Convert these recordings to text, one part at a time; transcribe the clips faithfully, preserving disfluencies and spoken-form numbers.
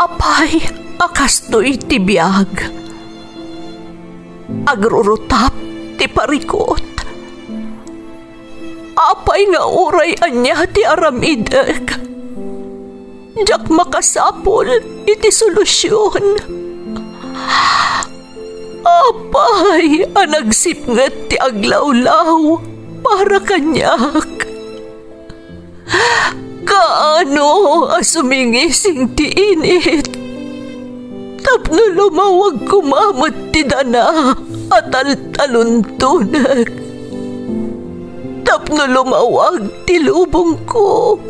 Apay a kastoy ti biag? Agrurutap ti parikut. Apay nga uray ania ti aramidek, diak makasapul iti solusion. Apay a nagsipnget ti aglawlaw para kaniak? Kaano a sumingising ti init tapno lumawag koma met ti dana a taltaluntonek, tapno lumawag ti lubongko?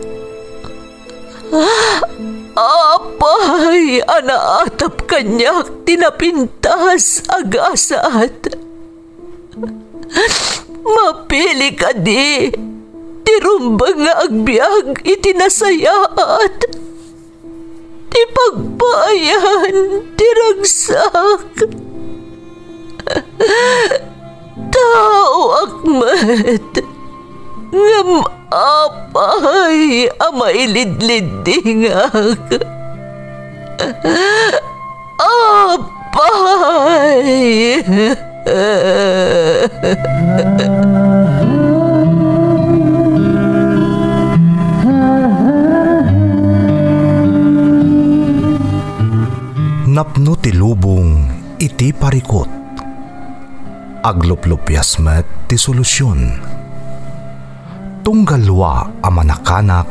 Apay a naatap kaniak ti napintas a gasat? Mapili kadi ti rumbeng nga agbiag iti nasayaat, ti pagpaayan ti ragsak? Taoak met, ngem apay a mailidliddingak? Apay! Napno ti lubong iti parikut. Agluplupias met ti solusion. Tunggal wa a manakanak,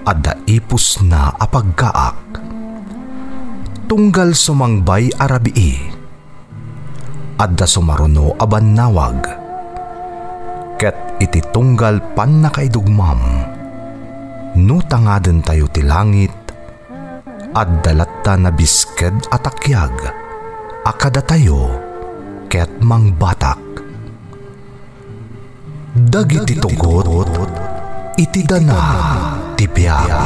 adda ipusna a paggaak. Tunggal sumangbay a rabii, adda sumaruno a bannawag. Ket iti tunggal pannakaidugmam, no tangadentayo ti langit, adda latta nabisked a takiag a kadatayo ket mangbatak. Dagiti tugot iti dana ti biag.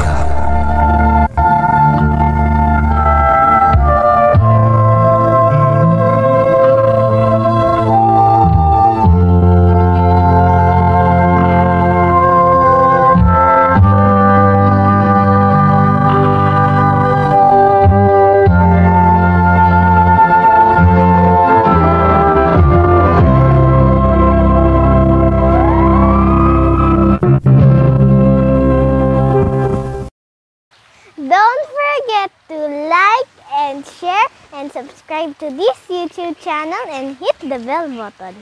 Don't forget to like and share and subscribe to this YouTube channel and hit the bell button.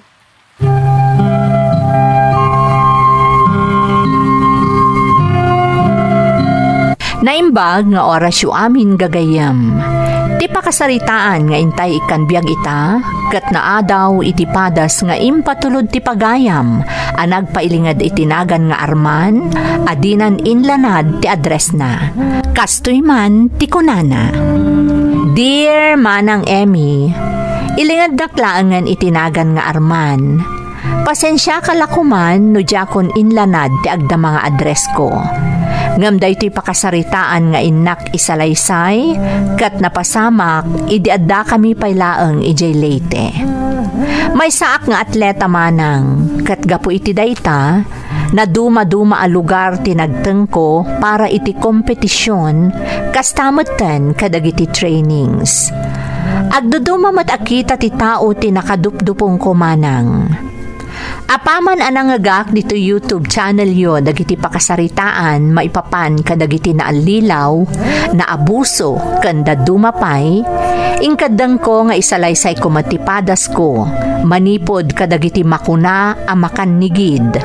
Naimbag nga orasyo amin gagayyem. Ti pakasaritaan nga intay ikkan biag ita, ket naadaw iti padas nga impatulod ti pagayam a nagpailinged iti nagan nga Arman a dinan inlanad ti addressna. Kastoy man ti kunana, "Dear Manang Emmy, ilingeddak laengen iti nagan nga Arman. Pasensiaka la koman no diakon inlanad ti agdama nga addressko. Ngem daytoy pakasaritaan nga innak isalaysay ket napasamak idi addakami pay laeng idiay Leyte. Maysaak nga atleta manang, ket gapu iti dayta, nadumaduma a lugar ti nagtengko para iti kompetision, kasta metten kadagiti trainings. Agduduma met a kita ti tao ti nakadupdupongko manang. Apaman a nangngegak ditoy YouTube channelyo dagiti pakasaritaan maipapan kadagiti naallilaw, naabuso, ken dadduma pay, inkeddengko nga isalaysayko met ti padasko manipud kadagiti makuna a makannigid.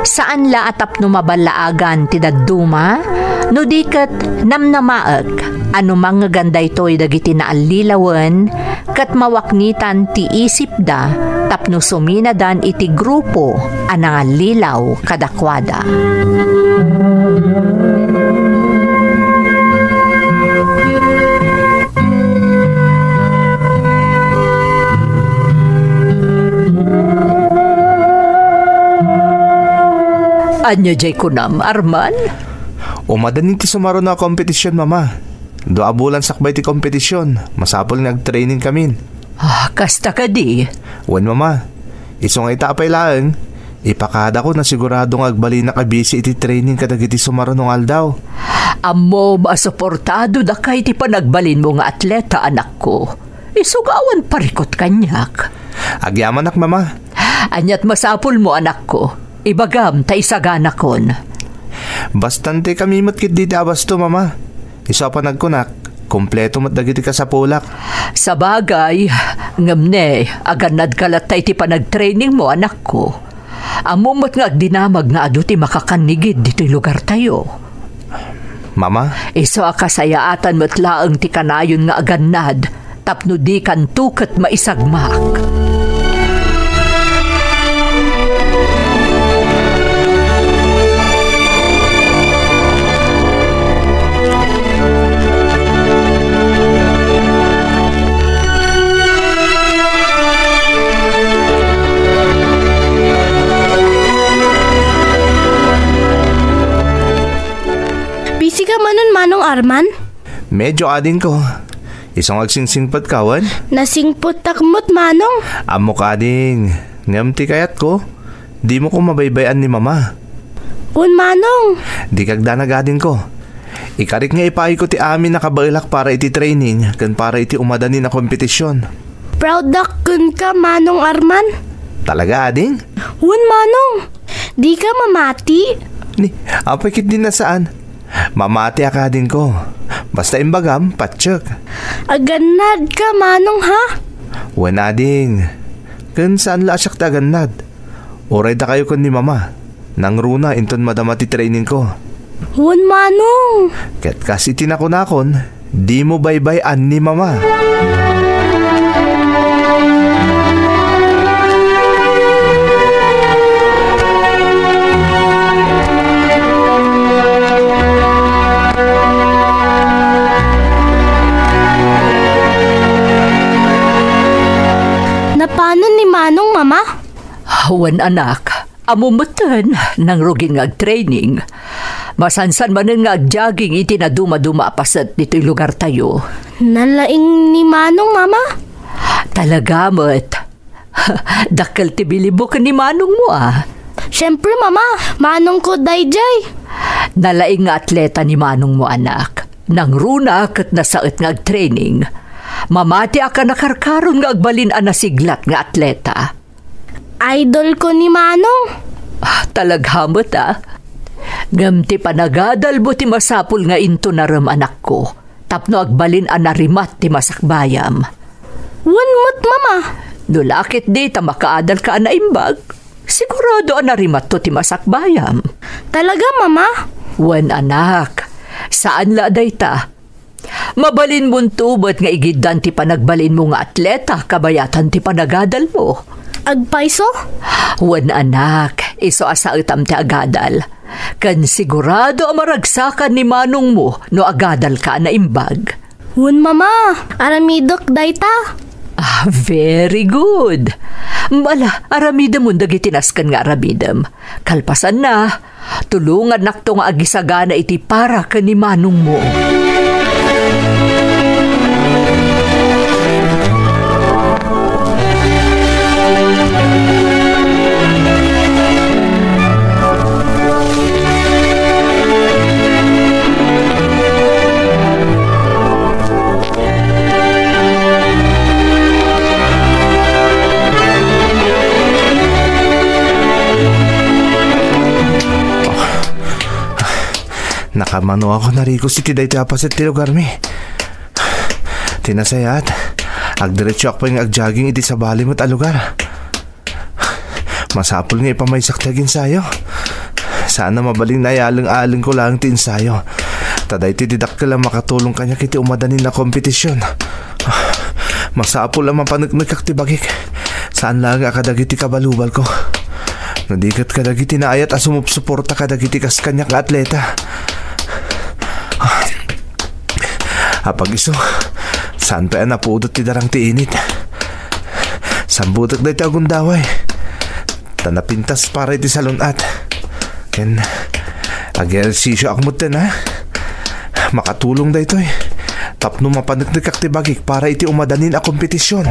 Saan la a tapno maballaagan ti dadduma, no di ket namnamaek a no mangngeganda daytoy dagiti naallilawen, ket mawaknitan ti isipda tapno suminadan iti grupo a nangallilaw kadakuada. Ania jay kunam, Arman? Umadan iti sumaruno a kompetision, Mama. Dua a bulan sakbay ti kompetision, masapul nga agtraining kamin. Ah, kasta kadi? Wen, Mama. Isu nga ita a pay laeng, Ipakadako no sigurado nga agbalinak a busy iti training kadagiti sumaruno nga aldaw. Ammom a suportadodaka iti panagbalinmo nga atleta, anakko. Isu nga awan parikut kaniak. Agyamanak, Mama. Aniat masapulmo, anakko? Ibagam ta isaganakon. Basta intay kami met ketdi ti abasto, Mama. Isu a panagkunak, kompleto met dagiti kasapulak. Sabagay, ngem ne, agannadka latta iti panagtrainingmo, anakko. Ammom met nga agdinamag nga adu ti makakannigid ditoy lugartayo. Mama? Isu a kasayaatan met laeng ti kanayon nga agannad tapno dikanto ket maisagmak. Busy ka manen, Manong Arman? Medyo, adingko. Isu nga agsingsingpet ka, wen? Nasingpetak met, Manong. Ammok, ading. Ngem ti kayatko, dimo ko mabaybay-an ni Mama. Wen, Manong. Dika agdanag, adingko. Ikarik nga ipaayko ti amin a kabaelak para iti training ken para iti umadanin a kompetision. Proud-ak kenka, Manong Arman. Talaga, ading? Wen, Manong. Dika mamati? Ni, apay ketdi a saan? Mamatiak, adingko. Basta imbagam, patiek. Agannadka, Manong, ha? Wen, ading. Ken saan la a siak ti agannad. Uray dakayo ken ni Mama. Nangruna inton madama ti trainingko. Wen, Manong. Ket kas iti nakunakon, dimo baybay-an ni Mama. Napanon ni Manong, Mama? Wen, anak. Ammom metten, nangrugin nga agtraining. Masansan manen nga agjogging iti nadumaduma a paset ditoy lugartayo. Nalaing ni Manong, Mama? Talaga met. Dakkel ti bilibmo ken ni Manongmo, a. Siempre, Mama, manongko daydiay. Nalaing nga atleta ni Manongmo, anak. Nangruna ket nasaet nga agtraining. Mamatiak a nakarkaron nga agbalin a nasiglat nga atleta. Idolko ni Manong. Ah, talaga met, a. Ngem ti panagadalmo ti masapul nga intunarem, anakko, tapno agbalin a narimat ti masakbayam. Wen met, Mama. No la ketdi ta makaadalka a naimbag, sigurado a narimatto ti masakbayam. Talaga, Mama? Wen, anak. Saan la a dayta. Mabalinmonto met nga igiddan ti panagbalinmo nga atleta kabayatan ti panagadalmo. Agpayso? Wen, anak, isu a saetam ti agadal. Ken sigurado a maragsakan ni manongmo no agadalka a naimbag. Wen, Mama, aramidek dayta. Ah, very good. Bala, aramidemon dagiti nasken nga aramidem. Kalpasanna, tulongannakto nga agisagana iti para ken ni manongmo. Nakamano ako narikos iti daytoy a paset ti lugarmi. Ti nasayaat, agdiretsoak pay nga agjogging iti sabali met a lugar. Masapul nga ipamaysak ti aginsayo. Saan a mabalin nga iyaleng-alengko laeng ti ensayo. Ta daytoy ti dakkel a makatulong kaniak iti umadanin a kompetision. Masapul a mapaneknekak ti bagik. Saan laeng a kadagiti kabalubalko. No di ket kadagiti naayat a sumupsuporta kadagiti kas kaniak nga atleta. Apag-isu, saan pay a napudot ti darang ti init. Sambutek daytoy a gundaway. Ta napintas para iti salun-at. Ken, ag-ehersisyoak metten, a. Makatulong daytoy. Tapno mapaneknekak ti bagik para iti umadanin a kompetision.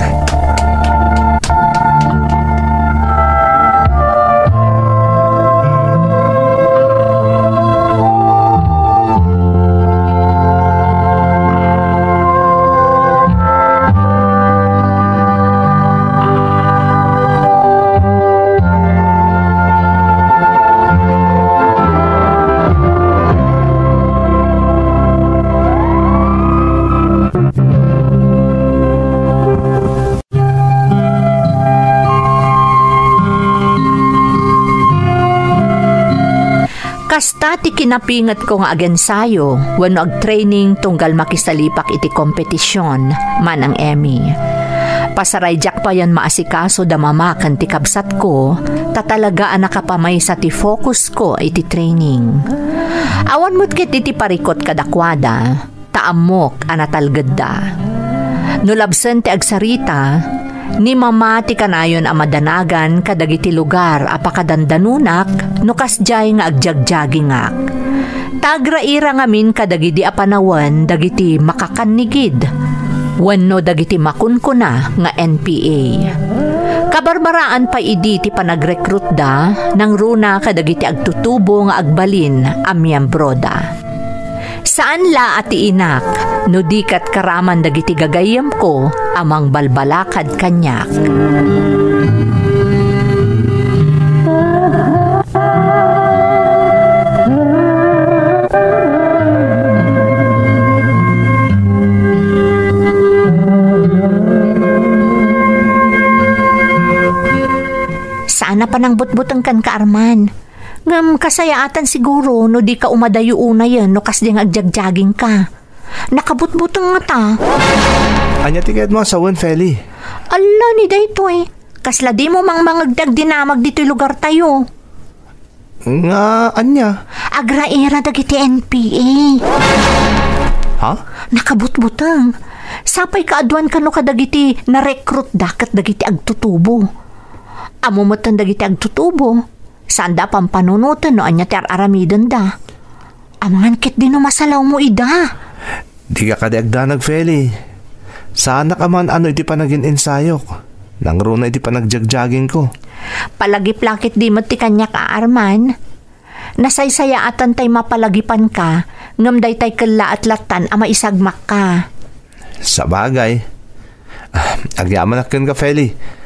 Kasta ti kinapingetko nga agensayo wenno agtraining tunggal makisalipak iti kompetision, Manang Emmy. Pasaraydiak payen maasikaso da mama ken ti kabsatko, ta talaga a nakapamaysa ti fokusko iti training. Awan met ket iti parikut kadakuada, ta ammok a natalgedda. No labsen ti agsarita, ni mama ti kanayon a madanagan kadagiti lugar a pakadandanonak no kasdiay nga agjagjagingak. Ta agraira ngamin kadagidi a panawen dagiti makakannigid wenno dagiti makunkuna nga N P A. Kabarbaraan pay idi ti panagrekrutda nangruna kadagiti agtutubo nga agbalin a miembroda. Saan la a ti inak, no di ket karaman dagiti gagayyemko a mangbalbalakad kaniak. Saan a panangbutbuteng kenka, Arman. Ngem kasayaatan siguro no dika umadayo unayen no kasdi nga agjagjagingka. Nakabutbuteng ngata. Ania ti kayatmo a sawen, Feli? Alla, ni daytoy. Kasla dimo mangmangeg ti agdinamag ditoy lugartayo. Nga ania? Agraira dagiti N P A. Ha? Nakabutbuteng. Sapay kaaduan kano kadagiti narekrutda ket dagiti agtutubo. Ammo metten dagiti agtutubo, saanda a pampanunoten no ania ti ar-aramidenda. Amangan ketdi no masalawmo ida. Dika kadi agdanag, Feli. Saanak a maan-ano iti panagin-ensayok. Nangruna iti panagjagjagingko. Palagip la ketdi met ti kaniak a Arman. Nasaysayaatan tay mapalagipanka, ngem daytay kellaat lattan a maisagmakka. Sabagay. Ah, agyamanak kenka, Feli.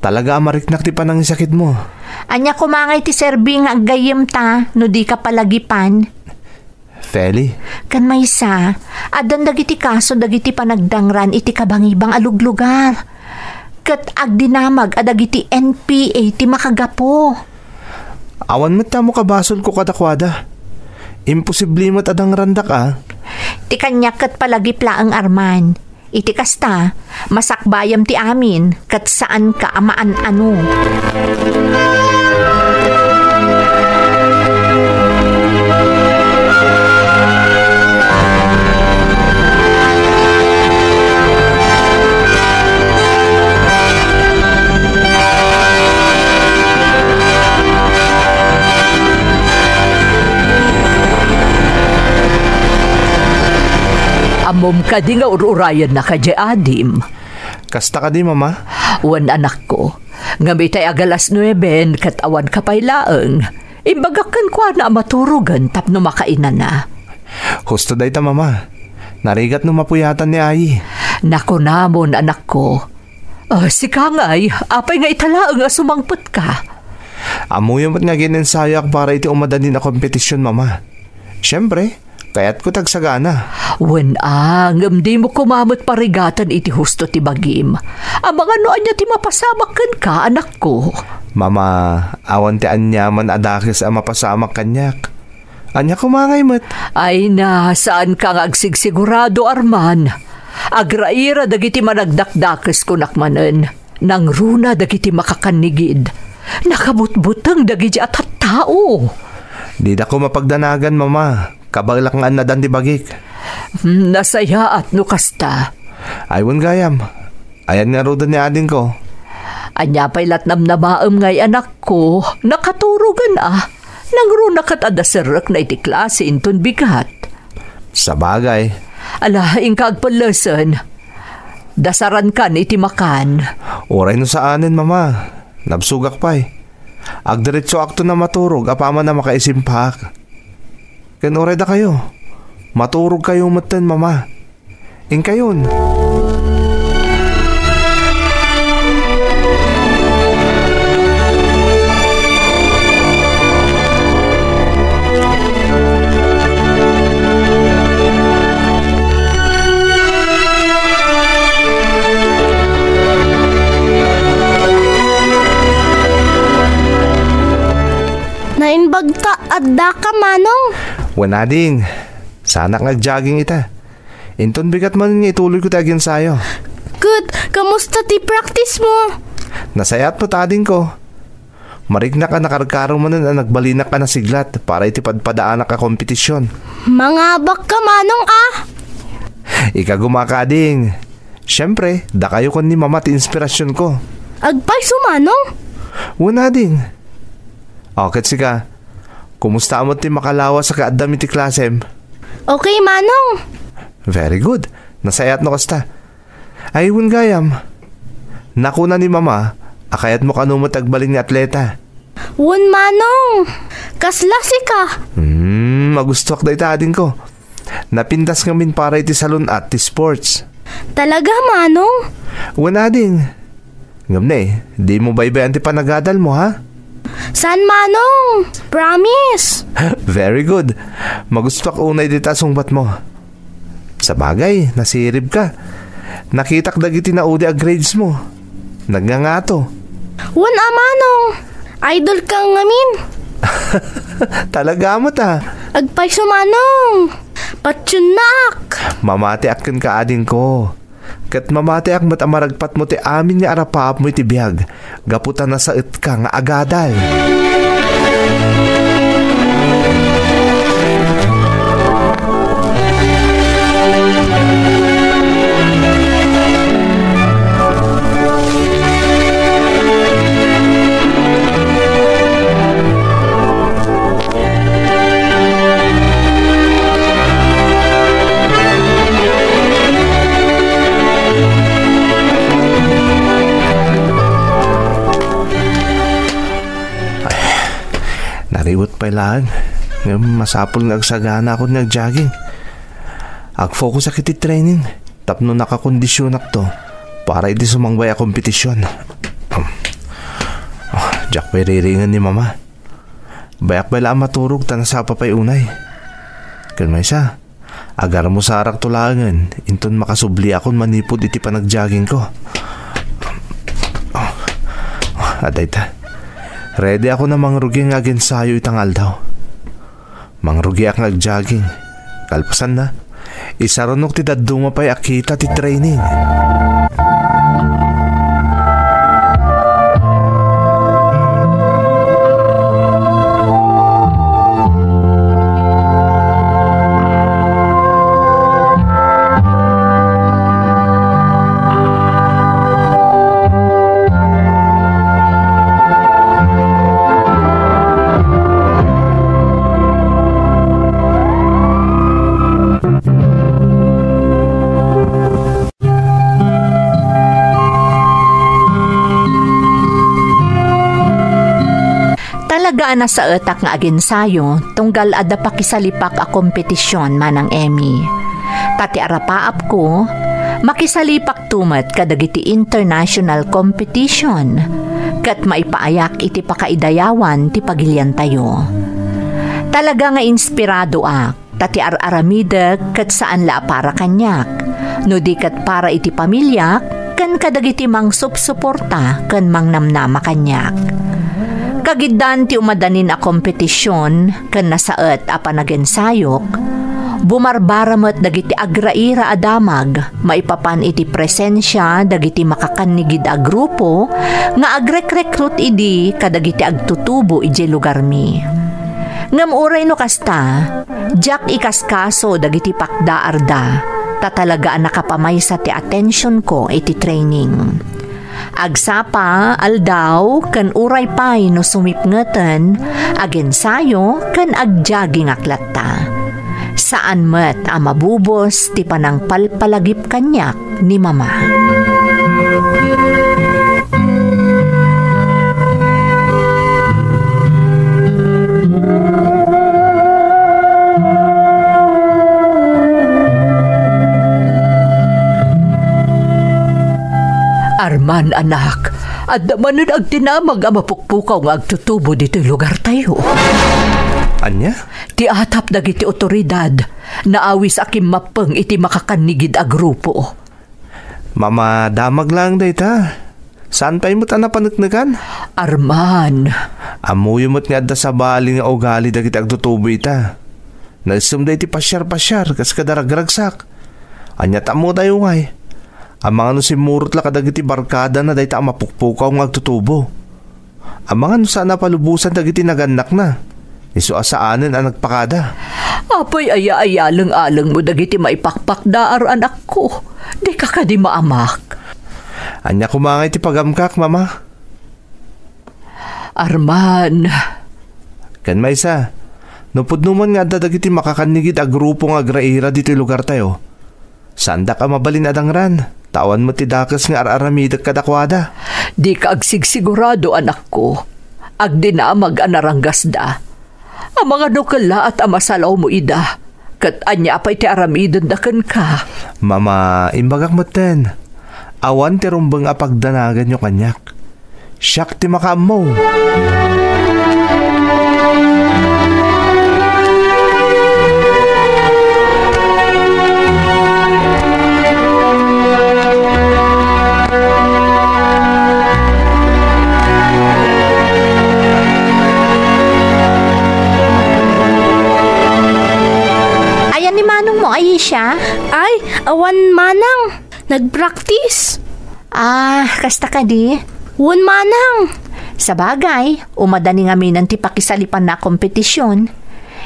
Talaga a mariknak ti panangisakitmo. Ania koma ngay ti serbi nga aggayyemta no dika palagipan? Feli? Ken maysa, addan dagiti kaso dagiti panagdangran iti kabangibang a luglugar. Ket agdinamag a dagiti N P A ti makagapu. Awan met ta ammo kabasolko kadakuada. Imposible met a dangrandak a. Ti kaniak ket palagip laeng, Arman. Iti kasta, masakbayam ti amin, ket saanka a maan-ano. Ammom kadi nga ur-urayenna kadi adim? Kasta kadi, Mama? Wen, anakko. Ngem itay agalas nueben ket awanka pay laeng. Imbagak kenkuana a maturogen tapno makainana. Husto dayta, Mama. Narigat no mapuyatan ni Ayi. Nakunamon, anakko. Ah, sika ngay, apay nga ita laeng a sumangpetka? Ammoyo met nga agin-ensayoak para iti umadanin a kompetision, Mama. Siempre, kayatko ti agsagana. Wen a, ngem dimo koma met parigaten iti husto ti bagim. Amangan no ania ti mapasamak kenka, anakko. Mama, awan ti aniaman a dakes a mapasamak kaniak. Ania koma ngay met? Ay na, saanka nga agsigsigurado, Arman. Agraira dagiti managdakdakes, kunak manen. Nangruna dagiti makakannigid. Nakabutbuteng dagiti a tattao. Dida koma pagdanagan, Mama. Kabaelak nga annadan ti bagik. Hmm, nasayaat no kasta. Ay, wen gayam. Ayan ngaruden ni adingko. Ania pay lat namnamaem ngay, anakko? Nakaturogen a. Nangruna ket adda serrekna iti klase inton bigat. Sabagay. Ala, inka agpellesen. Dasarankan iti makan. Uray no saanen, Mama. Nabsogak pay. Agdiretsoakton a maturog apaman a makaisimpaak. Ken uray dakayo, maturogkayo metten, Mama. Inkayon. Naimbag ta, ad-, Daka, Manong? Wen ading. Saanak nga ag-jogging ita. Inton bigat manen nga ituloyko ti agensayo. Ket, kamusta ti practice mo? Nasayaat met adingko. Mariknak a nakarkaro manen a nagbalinak a nasiglat para iti padpadaanak a kompetisyon. Mangabak ka, Manong, ah! Ikagumaka, ading. Siyempre, dakayo ken ni Mama ti inspirasyonko. Agpayso, Manong? Wen ading. O, ket sika, kumusta met ti makalawas a kaaddam iti klasem? Okay, Manong. Very good. Nasayaat no kasta. Ay, wen gayam. Nakuna ni Mama a kayatmo kano met agbalin nga atleta. Wen, Manong. Kasla sika? Hmm, magustuak dayta, adingko. Napintas ngamin para iti salun-at ti sports. Talaga, Manong? Wen ading. Ngem ne, dimo baybay-an ti panagadalmo, ha? Saan, Manong? Promise. Very good. Magustuak unay dita sungbatmo. Sabagay, nasiribka. Nakitak dagiti naudi a gradesmo. Nagngangato. Wen a, Manong. Idolka ngamin. Talaga met, a. Agpayso, Manong. Patiennak. Mamatiak kenka, adingko. Ket mamatiak met a maragpatmo ti amin nga arapaapmo iti biag, gapu ta nasaetka nga agadal. Ay, nariwet pay laeng. Ngem masapul nga agsagana ako nga agjogging. Agfokusak iti training tapno nakakondisionakto para iti sumangbay a kompetisyon. Ah, diak pay riringen ni Mama. Bayak pay la a maturog ta nasapa pay unay. Ken maysa, agarmusarakto laengen inton makasubliakon manipud iti panagjoggingko. Ah, dayta. Ready ako a mangrugi nga agensayo ita nga aldaw. Mangrugiak nga agjogging. Kalpasanna, isarunok ti dadduma pay a kita ti training. Talaga a nasaetak nga agensayo tunggal adda pakisalipak a kompetisyon, Manang Emmy. Ta ti arapaapko, makisalipakto met kadagiti international competition, ket maipaayak iti pakaidayawan ti pagiliantayo. Talaga nga inspiradoak, ta ti ar-aramidek ket saan la a para kaniak, no di ket para iti pamiliak ken kadagiti mangsupsuporta ken mangnamnama kaniak. Kagiddan ti umadanin a kompetision ken nasaet a panagensayok, bumarbara met dagiti agraira a damag maipapan iti presensia dagiti makakannigid a grupo nga agrekrekrut idi kadagiti agtutubo idiay lugarmi. Ngem uray no kasta, diak ikaskaso dagiti pakda arda, ta talaga a nakapamaysa ti atensionko iti training. Agsapa, aldaw, ken uray pay no sumipngeten, agensayo ken agjagingak latta. Saan met a mabubos ti panangpalpalagip kaniak ni Mama. Arman, anak, adda manen agdinamag a mapukpukaw nga agtutubo ditoy lugartayo. Ania? Ti atap dagiti otoridad, naawis a kimmappeng iti makakannigid a grupo. Mamadamag laeng dayta. Saan pay met a napaneknekan? Arman. Ammoyo met nga adda sabali nga ugali dagiti agtutubo ita. Naissemda iti pasiar-pasiar kas kadaragragsak. Ania ta ammotayo ngay? Amangan no simmurot la kadagiti barkadana dayta a mapukpukaw nga agtutubo. Amangan no saan a palubosan dagiti nagannakna. Isu a saanen a nagpakada. Apay aya a yaleng-alengmo dagiti maipakpakdaar, anakko? Dika kadi maamak? Ania koma nga iti pagamkak, Mama? Arman. Ken maysa, no pudno man nga adda dagiti makakannigid a grupo nga agraira ditoy lugartayo, saandak a mabalin a dangran, ta awan met ti dakes nga ar-aramidek kadakuada. Dika agsigsigurado, anakko. Agdinamag a naranggasda. Amangan no kellaat a masalawmo ida, ket ania pay ti aramidenda kenka? Mama, imbagak metten, awan ti rumbeng a pagdanaganyo kaniak. Siak ti makaammo. Ayan ni manongmo, Aisha? Ay, awan manang. Nagpraktis. Ah, kasta kadi? Wen manang. Sabagay, umadani ngamin ti pakisalipanna a kompetision.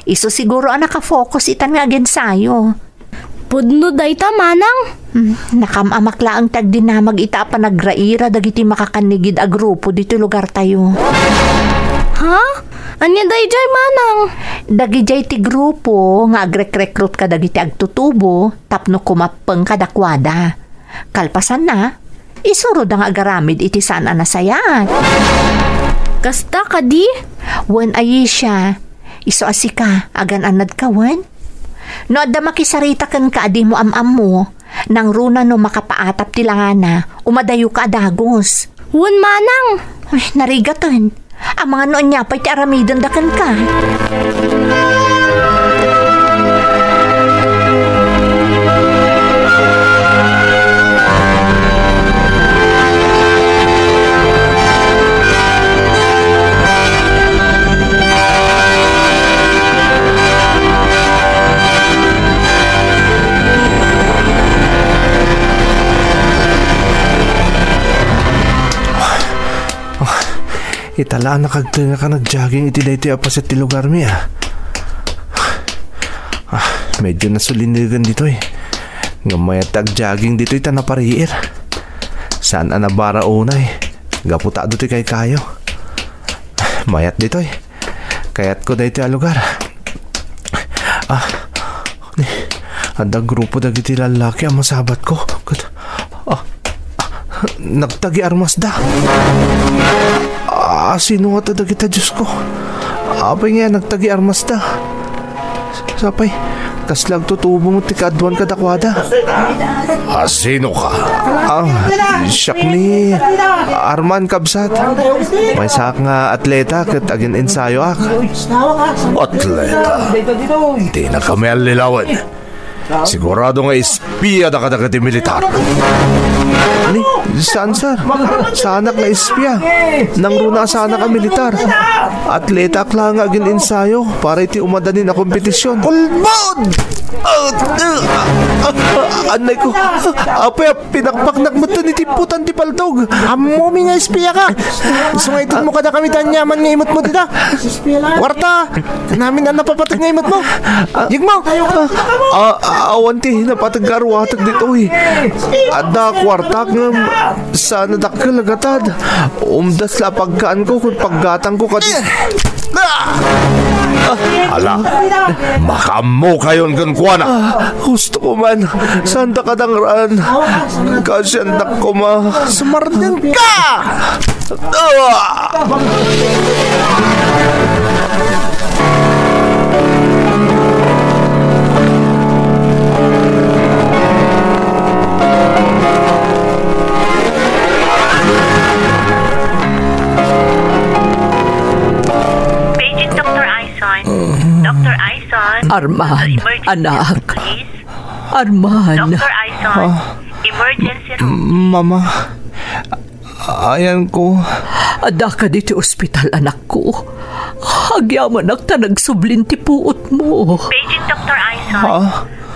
Isu siguro a nakafocus itan nga agensayo. Pudno dayta, manang. Hmm, nakam-amak laeng ti agdinamag ita a panagraira dagiti makakannigid a grupo ditoy lugartayo. Ha? Ania daydiay, manang? Dagidiay ti grupo nga agrekrekrut kadagiti agtutubo tapno kumappeng kadakuada. Kalpasanna, isuroda nga agaramid iti saan a nasayaat. Kasta kadi? Wen, Aisha, isu a sika, agan-annadka wen? No adda makisarita kenka a dimo am-ammo, nangruna no makapaatap ti langana, umadayoka a dagus. Wen manang! Ay, narigaten. Amangan no ania pay ti aramidenda kenka. Ah, ita la a nakagtengak a nag-jogging iti daytoy a paset ti lugarmi, ah. Ah, medyo nasulinegen ditoy. Ngem mayat ta ag-jogging ditoy ta napariir. Saan a nabara unay. Gapu ta adu ti kaykayo. Mayat ditoy. Kayatko daytoy a lugar. Ah, ni, adda grupo dagiti lallaki a masabatko. Ket, ah, ah, nagtagi armasda. Ah, sino nga ta dagita, Diosko? Apay nga nagtagi armasda? Sapay, kasla agtutubo met ti kaaduan kadakuada. Ah, sino ka? Ah, siak ni Arman, kabsat. Maysaak nga atleta ket agin-ensayoak. Atleta? Dina kami allilawen. Sigurado nga espiada kadagiti militar. Ni, saan, sir? Saanak nga espia. Nangruna a saanak a militar. Atletaak laeng nga agin-ensayo para iti umadanin a kompetision. Ulbod! Anay ko, apay a pinakpaknak metten iti putan ti paltog. Ammomi nga espia ka. Isu nga itedmo kadakami ti aniaman nga imutmo dita. Kuarta! Kanamin a napapateg nga imutmo. Yegmo! Ah, ah, awan ti napateg nga aruatek ditoy. Adda kuartak ngem saan a dakkel a gatad. Umdas la a pagkaanko ken paggatangko kadi. Ala, makaammokayon kenkuana. Ah, husto ko man. Saan ta kadangran? Kasiandak koma. Sumardenka! Ah! Paging Doktor Aison. Doktor Aison. Arman, emergency anak. Please. Arman. Doktor Aison. Ah. Emergency room. Mama. Ayanko. Addaka ditoy ospital, anakko. Agyamanak ta nagsublin ti puotmo. Paging Doktor Aison. Ha?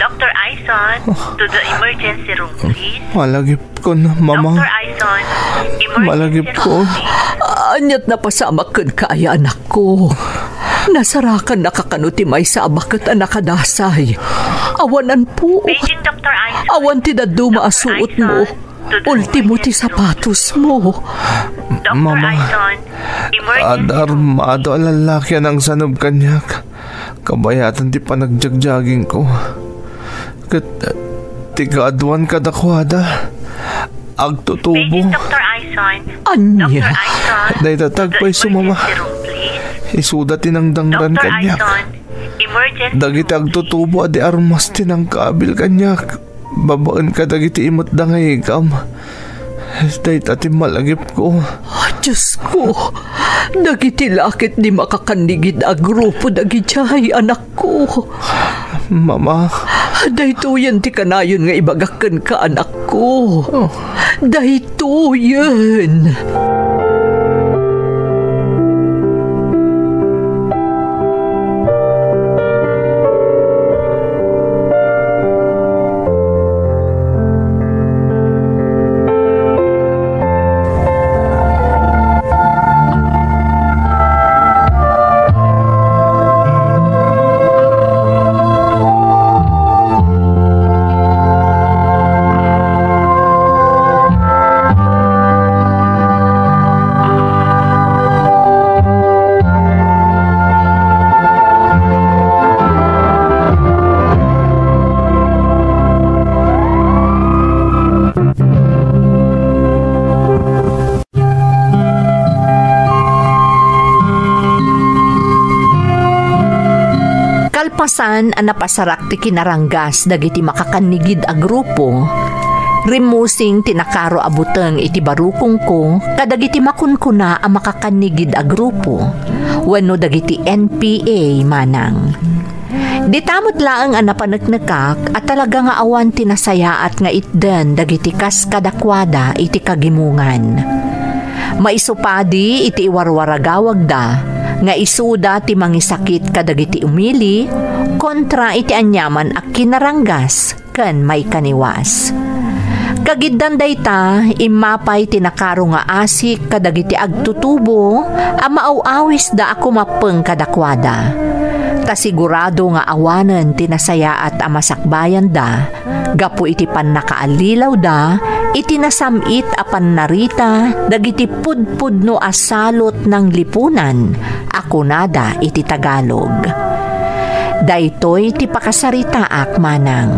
Doktor Aison, to the emergency room, please. Malagipkon, Mama. Doktor Aison, emergency room, please. Malagipkon. Ania't napasamak kenka aya, anakko? Nasarakannaka kano ti maysa a baket a nakadasay? Awan a puot. Paging Doktor Aison. Awan ti dadduma a suotmo. Ultimo ti sapatosmo. Mama, adda armado a lallaki a nangsanob kaniak. Kabayatan ti panagjagjagingko. Ket, eh, ti kaaduan kadakuada, agtutubo. Ania? Dayta ti agpayso, Mama. Isuda ti nangdangran kaniak. Dagiti agtutubo a di armas ti nangkabil kaniak. Babaen kadagiti imetda nga ikam. Dayta ti malagipko. Diosko, dagiti la ket di makakannigid a grupo dagidiay, anakko. Mama. Daytoyen ti kanayon nga ibagak kenka, anakko. Oh. Daytoyen. Kalpasan a napasarak ti kinaranggas dagiti makakannigid a grupo, rimmusing ti nakaro a buteng iti barukongko kadagiti makunkuna a makakannigid a grupo wenno dagiti N P A manang. Dita met laeng a napaneknekak a talaga nga awan ti nasayaat nga itden dagiti kas kadakuada iti kagimongan. Maisupadi iti iwarwaragawagda nga isuda ti mangisakit kadagiti umili kontra iti aniaman a kinaranggas ken maikaniwas. Kagiddan dayta, immapay ti nakaro nga asik kadagiti agtutubo a maaw-awisda a kumappeng kadakuada. Ta sigurado nga awanen ti nasayaat a masakbayanda gapu iti pannakaallilawda iti nasam-it a pannarita dagiti pudpudno a salot nanglipunan a kunada iti Tagalog. Daytoy ti pakasaritaak manang.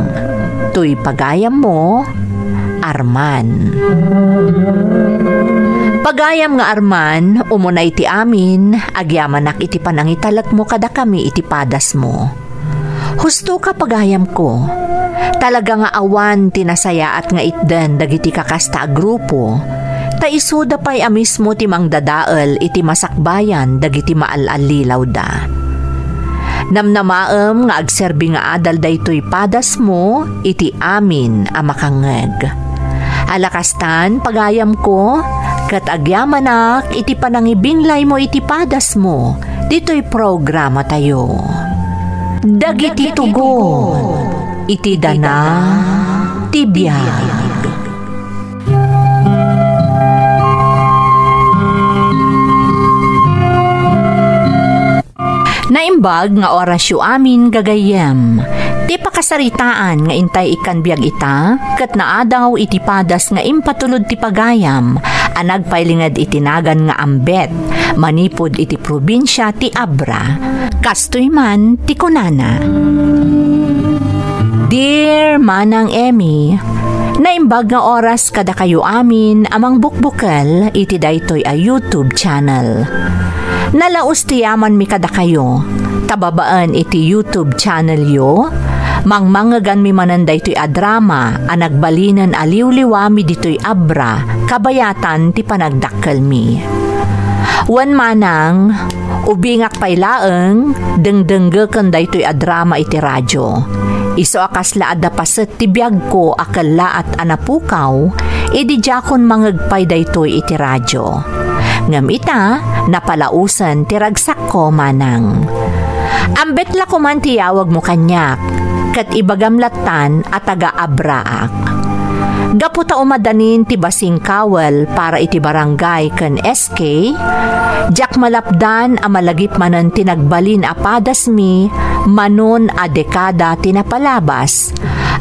Toy pagayammo, Arman. Pagayam nga Arman, umuna iti amin, agyamanak iti panangitalekmo kadakami iti padasmo. Husto ka, pagayamko. Talaga nga awan ti nasayaat nga itden dagiti kakasta a grupo, ta isuda pay a mismo ti mangdadael iti masakbayan dagiti maal-allilawda. Namnamaem nga agserbi nga adal daytoy padasmo iti amin a makangngeg. Ala kastan, pagayamko, ket agyamanak iti panangibinglaymo iti padasmo ditoy programatayo. Dagiti tugon iti dana ti biag. Naimbag nga orasyo amin, gagayyem. Ti pakasaritaan nga intay ikkan biag ita, ket naadaw iti padas nga impatulod ti pagayam a nagpailinged iti nagan nga Ambet, manipud iti probinsia ti Abra. Kastoy man ti kunana. Dear Manang Emmy, naimbag nga oras kadakayo amin a mangbukbukel iti daytoy a YouTube channel. Nalaus ti yamanmi kadakayo, ta babaen iti YouTube channelyo, mangmangeganmi manen daytoy a drama a nagbalinen a liwliwami ditoy Abra, kabayatan ti panagdakkelmi. Wen manang, ubingak pay laeng, dengdenggeken daytoy a drama iti radio. Isu a kasla adda paset ti biagko a kellaat a napukaw, idi diakon mangeg pay daytoy iti radio. Ngem ita, napalausen ti ragsakko, manang. Ambet la koman ti yawagmo kaniak, ket ibagam lattan a taga-Abraak. Gapu ta umadanin ti basing kawel para iti barangay ken S K, diak malapdan a malagip manen ti nagbalin a padasmi manon a dekada ti napalabas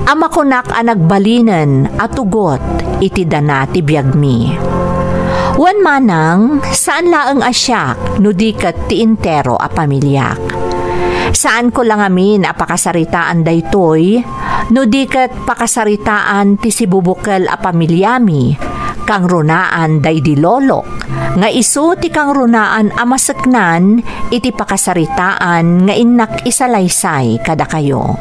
a makunak a nagbalinen a tugot iti dana ti biagmi. Wen manang, saan laeng a siak no di ket ti entero a pamiliak. Saanko la ngamin a pakasaritaan daytoy no di ket pakasaritaan ti sibubukel a pamiliami, kangrunaan daydi lolok, nga isu ti kangrunaan a maseknan iti pakasaritaan nga innak isalaysay kadakayo.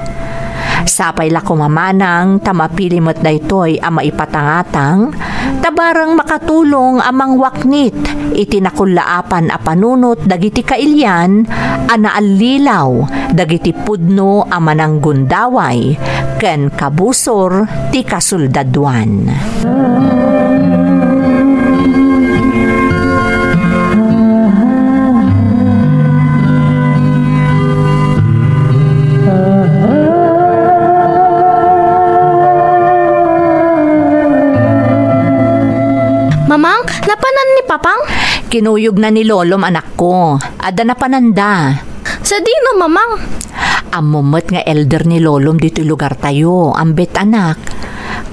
Sapay la koma manang ta mapili met daytoy a maipatangatang, ta bareng makatulong a mangwaknit iti nakullaapan a panunot dagiti kailian a naallilaw dagiti pudno a mananggundaway ken kabusor ti kasoldaduan. Mamang, napanan ni Papang? Kinuyogna ni Lolom, anakko. Adda napananda. Sadino, Mamang? Ammom met nga elder ni Lolom ditoy lugartayo, ambet, anak.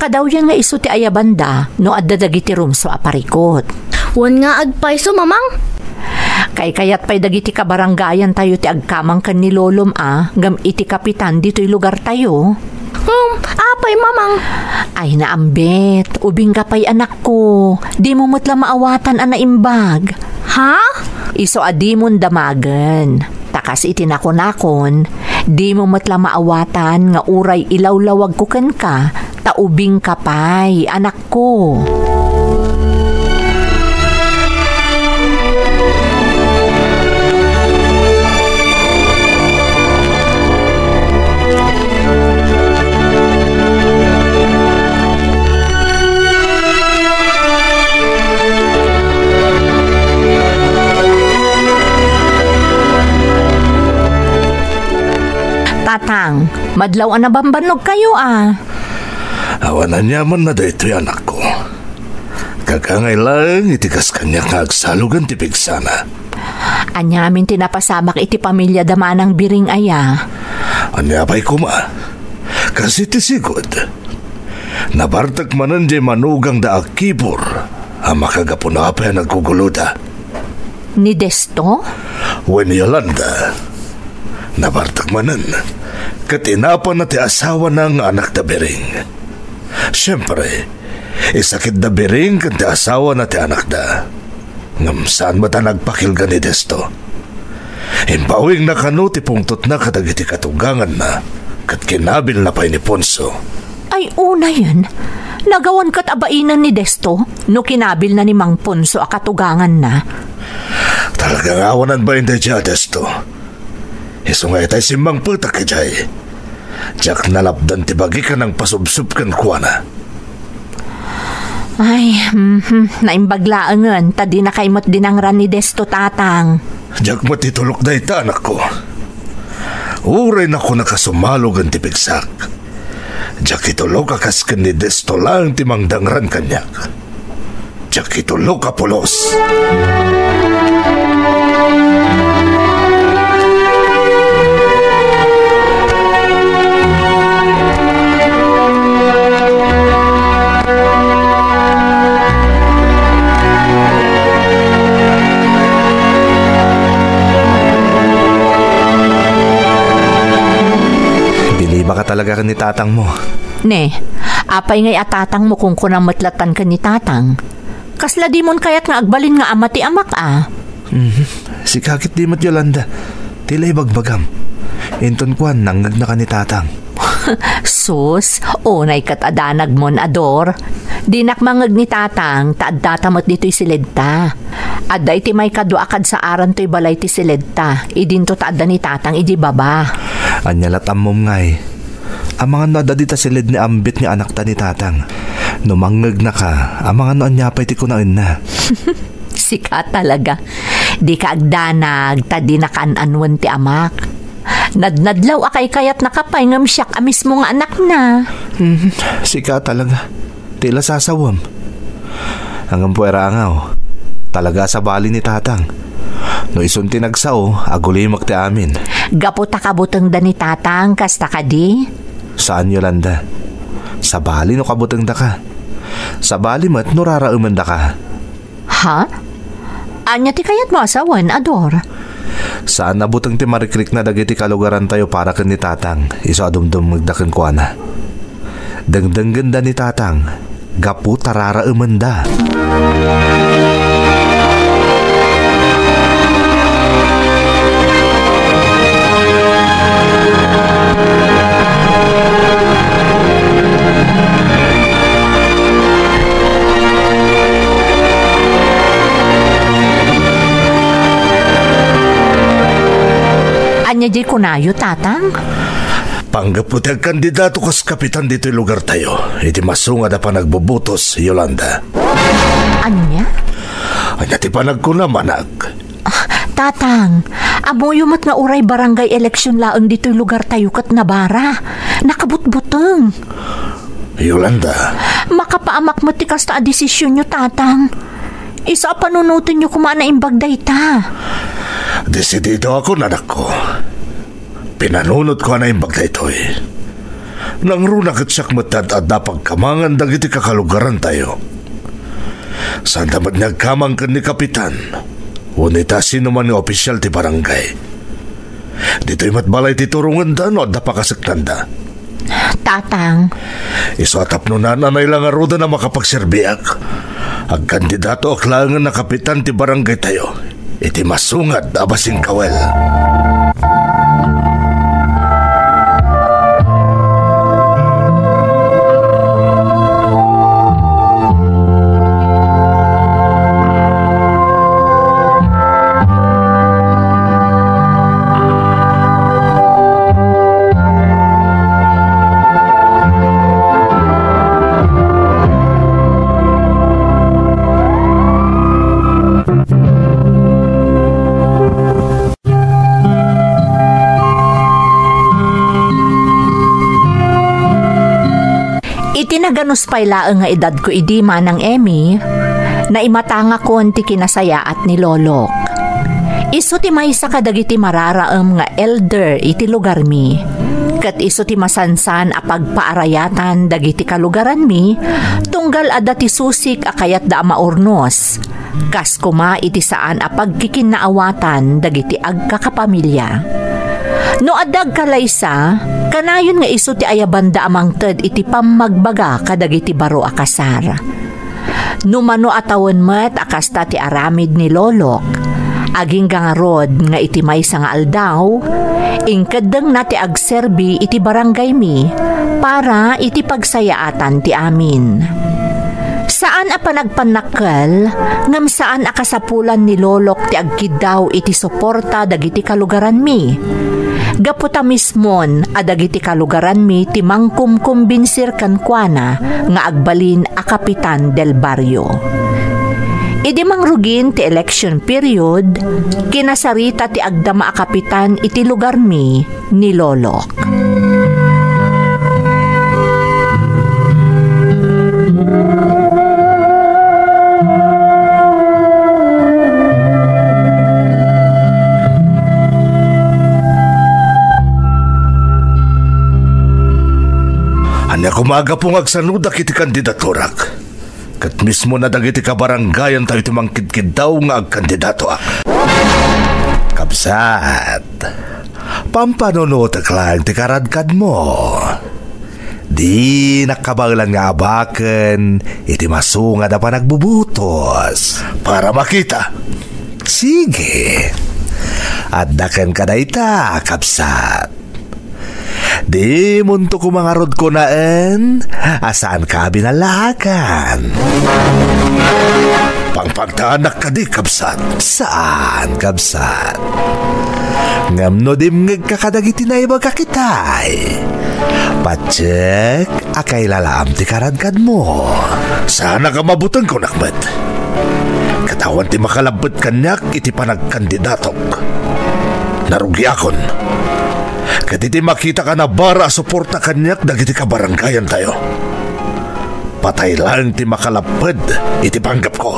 Kadawyan nga isu ti ayabanda no adda dagiti rumso a parikut. Wen nga agpayso, Mamang? Kaykayat pay dagiti kabarangayantayo ti agkamang ken ni Lolom a ngem iti kapitan ditoy lugartayo. Hmm, apay, Mamang? Ay, naambet. Ubingka pay, anakko. Dimo met la maawatan a naimbag. Ha? Isu a dimon damagen. Ta kas iti nakunakon, dimo met la maawatan nga uray ilawlawagko kenka, ta ubingka pay, anakko. Tatang, madlaw a nabambannogkayo a. Awan aniamanna daytoy, anakko. Kagangay laeng iti kas kaniak nga agsalugen ti pigsana. Aniamin ti napasamak iti pamiliada, Manang Biring aya. Ania pay koma? Kas iti sigud, nabartek manen diay manugang da Akibor a makagapuna pay a nagguguloda. Ni Desto? Wen, Yolanda. Nabartek manen, ket inapanna ti asawana nga anak da Biring. Siempre, isakit da Biring ken ti asawana ti anakda. Ngem saan met a nagpakilga ni Desto. Imbawingna kano ti pungtotna kadagiti katuganganna, ket kinabilna pay ni Ponso. Ay, unayen, nagawan ket abainen ni Desto no kinabilna ni Mang Ponso a katuganganna. Talaga nga awanan bain daydiay a Desto. Isu nga itay simmangpetak idiay. Diak nalapdan ti bagik a nangpasubsob kenkuana. Ay, mhm, naimbag laengen, ta dinakay met dinangran ni Desto, Tatang. Diak met itulok dayta, anakko. Uray nakunaka sumalogen ti pigsak. Diak itulok a kas ken ni Desto laeng ti mangdangran kaniak. Diak itulok a pulos. Bilibaka talaga ken ni tatangmo. Ne, apay ngay a tatangmo, kunkunam met lattan ken ni tatang. Kasla dimon kayat nga agbalin nga ama ti amak a? Mhm. Sika ket di met, Yolanda. Ti la ibagbagam. Inton kuan, nangngegnaka ni tatang. Sus, unay ket a danagmon a Dor. Dinak mangngeg ni tatang, ta addata met ditoy siledta. Adda iti maikadua a kadsaaran toy balay ti siledta, idinto ta adda ni tatang idi baba. Ania lat ammom ngay? Amangan no adda dita silid ni ambit nga anakta ni Tatang. No mangngegnaka, amangan no ania pay ti kunaenna. Sika talaga. Dika agdanag, ta dina kaan-anuen ti amak. Nadnadlaw a kaykayatnaka pay ngem siak a mismo nga anakna. Hmm, sika talaga. Ti la sasawem. Ngem puera angaw, talaga a sabali ni Tatang. No isun ti nagsao, agulimek ti amin. Gapu ta kabutengda ni Tatang, kasta kadi? Saan, Yolanda. Sabali no kabutengdaka. Sabali met no raraemendaka. Ha? Ania ti kayatmo a sawen, Ador? Saan a buteng ti marikrikna dagiti kalugarantayo para ken ni Tatang, isu a dumdumngegda kenkuana. Dengdengngenda ni Tatang, gapu ta raraemenda. Ania diay kunayo, Tatang? Panggapu ti agkandidato kas kapitan ditoy lugartayo, iti masungad a panagbubutos, Yolanda. Ania? Ania ti panagkuna, manag? Ah, Tatang, ammoyo met nga uray barangay election laeng ditoy lugartayo ket nabara. Nakabutbuteng. Yolanda. Makapaamak met ti kasta a desisionyo, Tatang. Isu a panunotenyo koma a naimbag dayta. Desididoakon, anakko. Pinanunotko a naimbag daytoy. Nangruna ket siak met ti ad-adda pagkamangan dagiti kakalugarantayo. Saanda met nga agkamang ken ni Kapitan, wenno ita sinoman nga opisial ti barangay. Ditoy met balay ti turongenda no adda pakaseknanda. Tatang. Isu a tapno naan a nailangaruden a makapagserbiak, agkandidatoak laengen a kapitan ti barangaytayo iti masungad a basingkawel. Iti naganus pay laeng nga edadko idi, Manang Emmy, naimatangakon ti kinasayaat ni Lolok. Isu ti maysa kadagiti mararaem nga elder iti lugarmi, ket isu ti masansan a pagpaarayatan dagiti kalugaranmi, tunggal adda ti susik a kayatda a maurnos. Kas koma iti saan a pagkikinnaawatan dagiti agkakapamilia. No adda agkalaysa, kanayon nga isu ti ayabanda a mangted iti pammagbaga kadagiti baro a kasar. No mano a tawen met a kasta ti aramid ni Lolok, agingga ngarud nga iti maysa nga aldaw, inkeddengna ti agserbi iti barangaymi para iti pagsayaatan ti amin. Saan a panagpannakkel, ngem saan a kasapulan ni Lolok ti agkiddaw iti suporta dagiti kalugaranmi. Gapu ta mismon a dagiti kalugaranmi ti mangkumkumbinsir kenkuana nga agbalin a kapitan del barrio. Idi mangrugin ti election period, kinasarita ti agdama a kapitan iti lugarmi ni Lolok. Ania koma a gapu nga agsanodak iti kandidaturak? Ket mismona dagiti kabarangayantayo ti mangkidkiddaw nga agkandidatoak. Kabsat, pampanunotek laeng ti karadkadmo. Dinak kabaelan nga abaken iti masungad a panagbubutos para makita. Sige. Adda kenka dayta, kabsat. Dimonto koma ngarud kunaen a saanka a binallaagan. Pangpagtaanak kadi, kabsat? Saan, kabsat. Ngem no dimngegka kadagiti naibagak itay, Patsek, a kailalaam ti karadkanmo. Saanak a mabuteng, kunak met. Ket awan ti makalabbet kaniak iti panagkandidatok. Narugiakon. Ket iti makitak a nabara a suporta kaniak dagiti kabarangayantayo, patay laeng ti makalapped iti panggepko.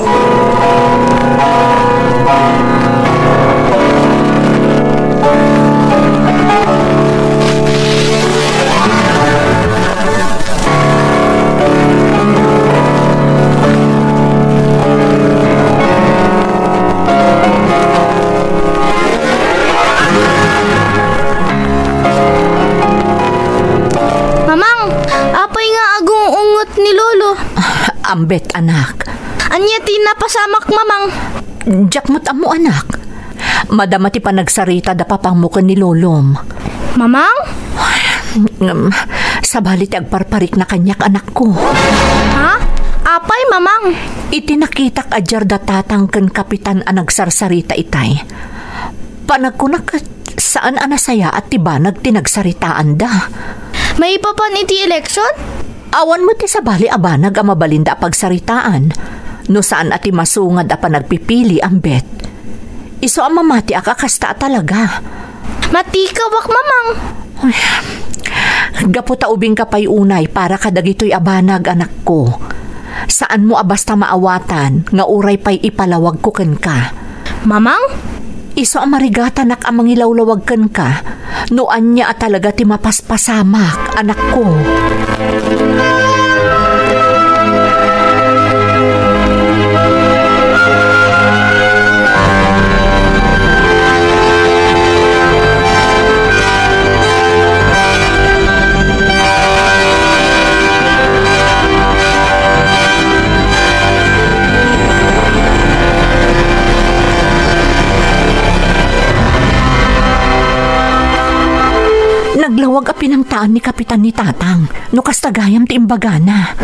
Mamang, apay nga agung-ungot ni Lolo? Ambet, anak. Ania ti napasamak, Mamang? Diak met ammo, anak. Madama ti panagsarita da papangmo ken ni Lolom. Mamang? Ngem, sabali ti agparparikna kaniak, anakko. Ha? Apay, Mamang? Iti nakitak a diar da Tatang ken Kapitan a nagsarsarita itay, panagkunak ket saan a nasayaat ti banag ti nagsaritaanda. Maipapan iti eleksyon? Awan met ti sabali a banag a mabalinda a pagsaritaan no saan a ti masungad a panagpipili, ambet. Isu a mamatiak a kasta a talaga. Matikawak, Mamang. Ay, gapu ta ubingka pay unay para kadagitoy a banag, anakko. Saanmo a basta maawatan nga uray pay ipalawagko kenka. Mamang? Isu a marigatanak a mangilawlawag kenka no ania a talaga ti mapaspasamak, anakko. Naglawag a pinangtaan ni Kapitan ni Tatang no kasta gayam ti imbagana.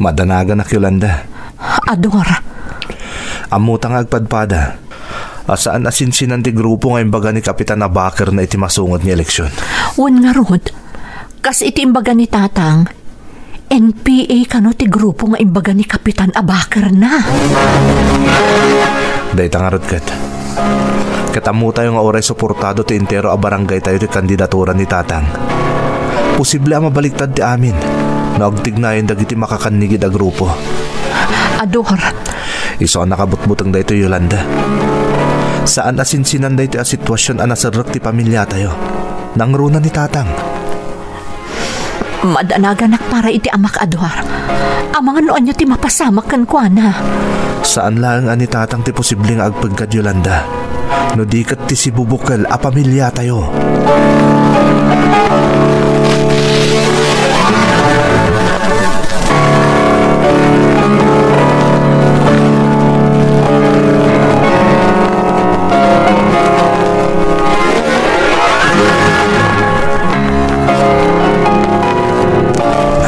Madanaganak, Yolanda. Ador. Ammota nga agpadpada a saan a sinsinan ti grupo nga imbaga ni Kapitan a bakerna iti masungad nga eleksyon. Wen ngarud, kas iti imbaga ni Tatang, N P A kano ti grupo nga imbaga ni Kapitan a bakerna. Dayta ngarud ket. Ket ammotayo nga uray suportado ti entero a barangaytayo ti kandidatura ni Tatang. Posible a mabaliktad ti amin no agtignayon dagiti makakannigid a grupo. Ador. Isu a nakabutbuteng daytoy, Yolanda. Saan a sinsinan daytoy a sitwasion a naserrek ti pamiliatayo. Nangruna ni Tatang. Madanaganak para iti amak, Ador. Amangan no ania ti mapasamak kenkuana. Saan laeng a ni Tatang ti posible nga agpeggad, Yolanda, no di ket ti sibubukel a pamiliatayo.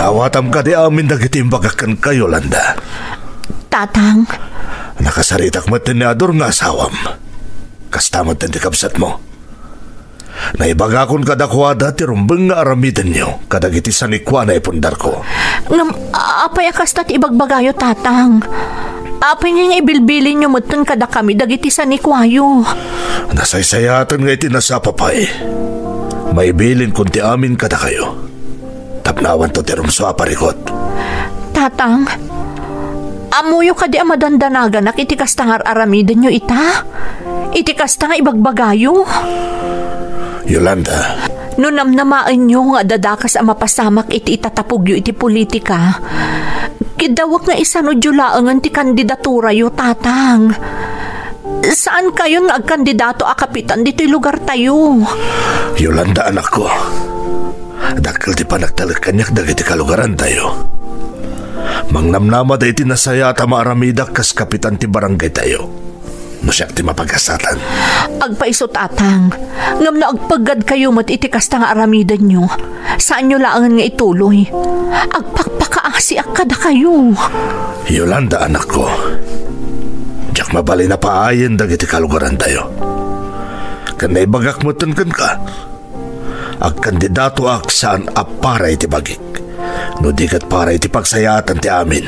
Awatam kadi amin dagiti imbagak kenka, Yolanda. Tatang. Nakasaritak metten ni Ador nga asawam. Kasta metten ti kabsatmo. Naibagakon kadakuada ti rumbeng nga aramidenyo kadagiti sanikua a naipundarko. Ngem, apay a kasta ti ibagbagayo, Tatang? Apay nga ibilbilinyo metten kadakami dagiti sanikuayo? Nasaysayaten nga iti nasapa pay, maibilinkon ti amin kadakayo. Tapno awanto ti rumsua a parikut. Tatang, ammoyo kadi a madandanaganak iti kasta nga ar-aramidenyo ita? Iti kasta nga ibagbagayo? Yolanda. No namnamaenyo nga adda dakes a mapasamak iti itatapogyo iti politika, kiddawek nga isanudyo laengen ti kandidaturayo, Tatang. Saankayon nga agkandidato a kapitan ditoy lugartayo. Yolanda, anakko, dakkel ti panagtalek kaniak dagiti kalugarantayo. Mangnamnamada iti nasayaat a maaramidak kas kapitan ti barangaytayo, no siak ti mapagasatan. Agpayso, Tatang, ngem no agpeggadkayo met iti kasta nga aramidenyo, saanyo laengen nga ituloy. Agpakpakaasiak kadakayo. Yolanda, anakko, diak mabalin a paayen dagiti kalugarantayo. Ken naibagak metten kenka, Agkandidatoak saan a para iti bagik, no di ket para iti pagsayaatan ti amin.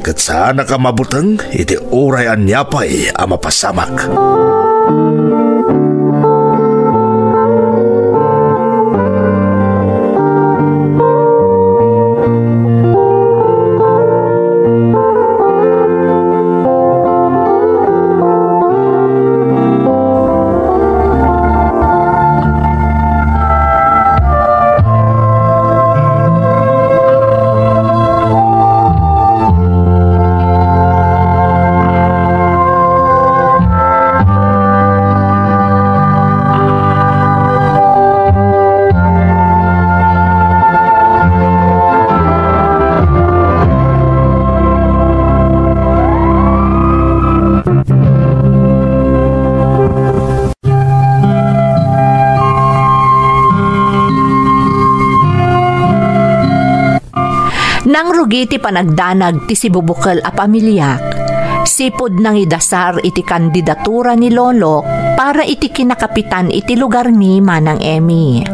Ket saanak a mabuteng iti uray ania pay a mapasamak. Nangrugi ti panagdanag ti sibubukel a pamiliak. Sipud nangidasar iti kandidatura ni Lolok para iti kinakapitan iti lugarmi, Manang Emmy.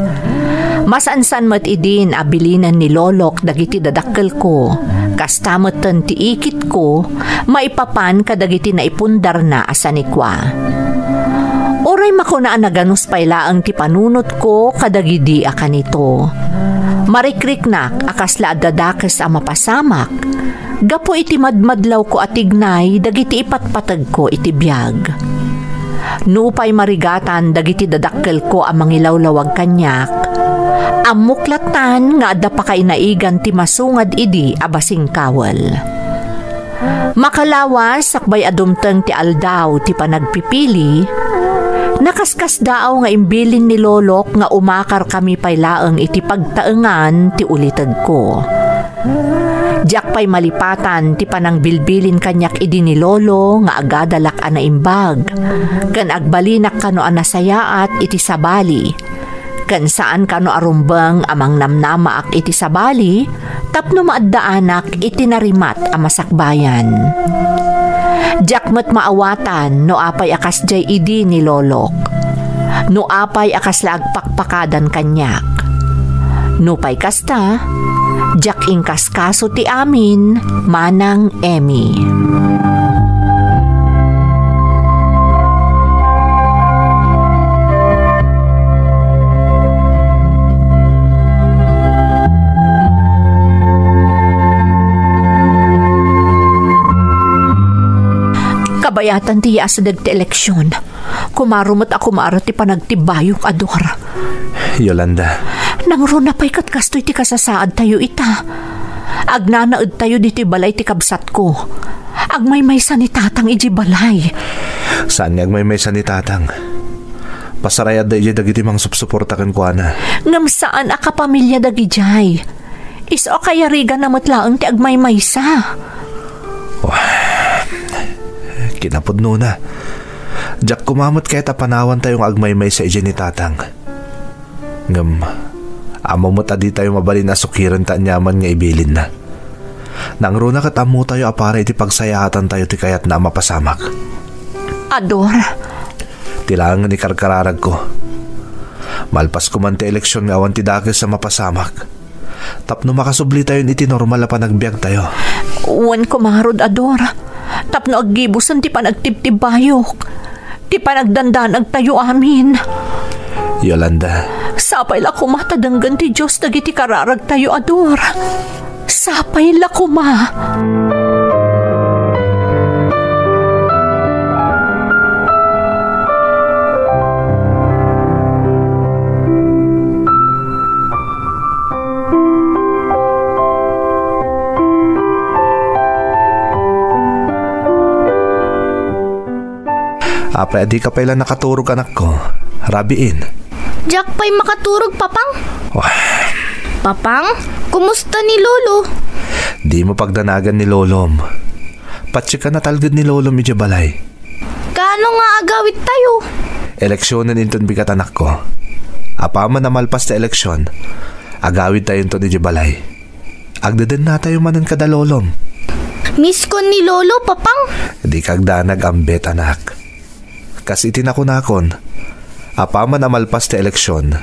Masansan met idin a bilinen ni Lolok dagiti dadakkelko, kasta metten ti ikitko, maipapan kadagiti naipundarna a sanikua. Uray makuna a naganus pay laeng ti panunotko kadagidi a kanito, marikriknak a kasla adda dakes a mapasamak gapu iti madmadlawko a tignay dagiti ipatpategko iti biag. Nupay marigatan dagiti dadakkelko a mangilawlawag kaniak, ammok lattan nga adda pakainaigan ti masungad idi a basingkawel. Makalawas, sakbay a dumteng ti aldaw ti panagpipili, nakaskasdaaw nga imbilin ni Lolok nga umakarkami pay laeng iti pagtaengan ti ulitegko. Diak pay malipatan ti panangbilbilin kaniak idi ni Lolo nga agadalak a naimbag, ken agbalinak kano a nasayaat iti sabali, ken saan kano a rumbeng a mangnamnamaak iti sabali tapno maaddaanak iti narimat a masakbayan. Diak met maawatan no apay a kasdiay idi ni Lolok, no apay a kasla agpakpakadan kaniak. Nupay kasta, diak inkaskaso ti amin, Manang Emmy. Kabayatan ti yaas dagiti eleksion. Kumaro met a kumaro ti panagtibbayok, Ador. Yolanda. Nangruna pay ket kastoy ti kasasaadtayo ita. Agnanaedtayo ditoy balay ti kabsatko. Agmaymaysa ni Tatang idiay balay. Saan nga agmaymaysa ni Tatang? Pasarayadda idiay dagiti mangsupsuporta kenkuana. Ngem saan a kapamilya dagidiay. Isu a kayariganna met laeng ti agmaymaysa. Wah, kinapudnona. Diak koma met kayat a panawantayo nga agmaymaysa idiay ni Tatang. Ngem, ammo met a ditayo mabalin a sukiren ta aniaman nga ibilinna. Nangruna ket ammotayo a para iti pagsayaatantayo ti kayatna a mapasamak. Ador. Ti laeng nga ikarkararagko. Malpas koman ti eleksion nga awan ti dakes a mapasamak. Tapno makasublitayon iti normal a panagbiagtayo. Wen kumarod, Ador. Tapno aggibusen ti panagtibtibbayok. Ti panagdandanagtayo amin. Yolanda. Sapay la koma ta denggen ti Dios dagiti kararagtayo, Ador. Sapay la koma. Apay a dika pay la nakaturog, anakko? Rabiin. Diak pay makaturog, Papang. Wah. Papang, kumusta ni Lolo? Dimo pagdanagan ni Lolom. Patsekka natalged ni Lolom idiay balay. Kaano nga agawidtayo? Eleksionen inton bigat, anakko. Apaman a malpas ti eleksion, agawidtayonton idiay balay. Agdedennatayo manen kada Lolom. Misskon ni Lolo, Papang. Dika agdanag, ambet, anak. Kas iti nakunakon, apaman a malpas ti eleksion,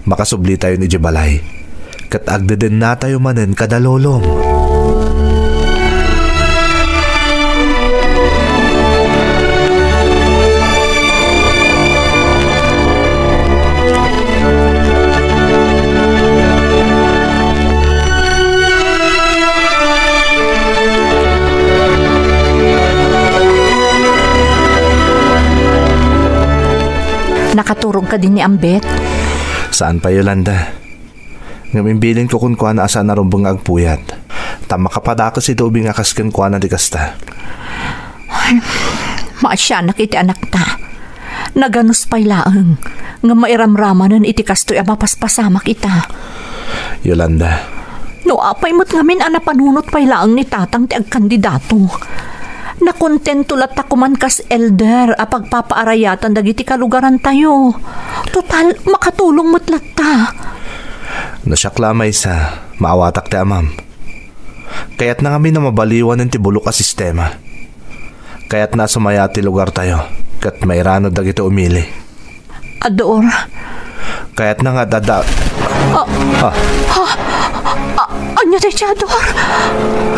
Makasublitayon idiay balay, ket agdedennatayo manen kada lolom. Nakaturog kadi ni Ambet? Saan pay, Yolanda. Ngem imbilinko kenkuana a saan a rumbeng nga agpuyat. Ta makapadakes iti ubing a kas kenkuana ti kasta. Ay, maasianak iti anakta. Naganus pay laeng nga mairamramanen iti kastoy a mapaspasamak ita. Yolanda. No apay met ngamin a napanunot pay laeng ni Tatang ti agkandidato. Nakontento latta koman kas elder a pagpapaarayatan dagiti kalugarantayo. Total, makatulong met latta. No siak la a maysa, maawatak ti amam. Kayatna ngamin a mabaliwanen ti bulok a sistema. Kayatna a sumayaat ti lugartayo, ket mairano dagiti umili. Ador. Kayatna nga adda. Ah. Ah. Ah. Ah, ania dayta, Ador?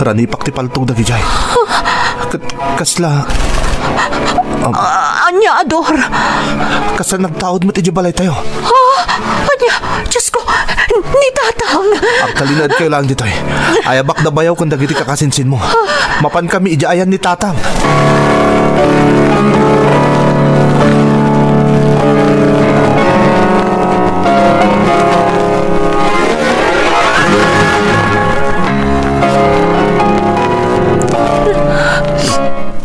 Ranipak ti paltog dagidiay. Ket kasla, ah, ania, Ador? Kasla nagtaud met idiay balaytayo. Ah, ania? Diosko, ni Tatang. Agtalinaedkayo laeng ditoy. Ayabak da bayaw ken dagiti kakasinsinmo. Mapankami idiay ayan ni Tatang.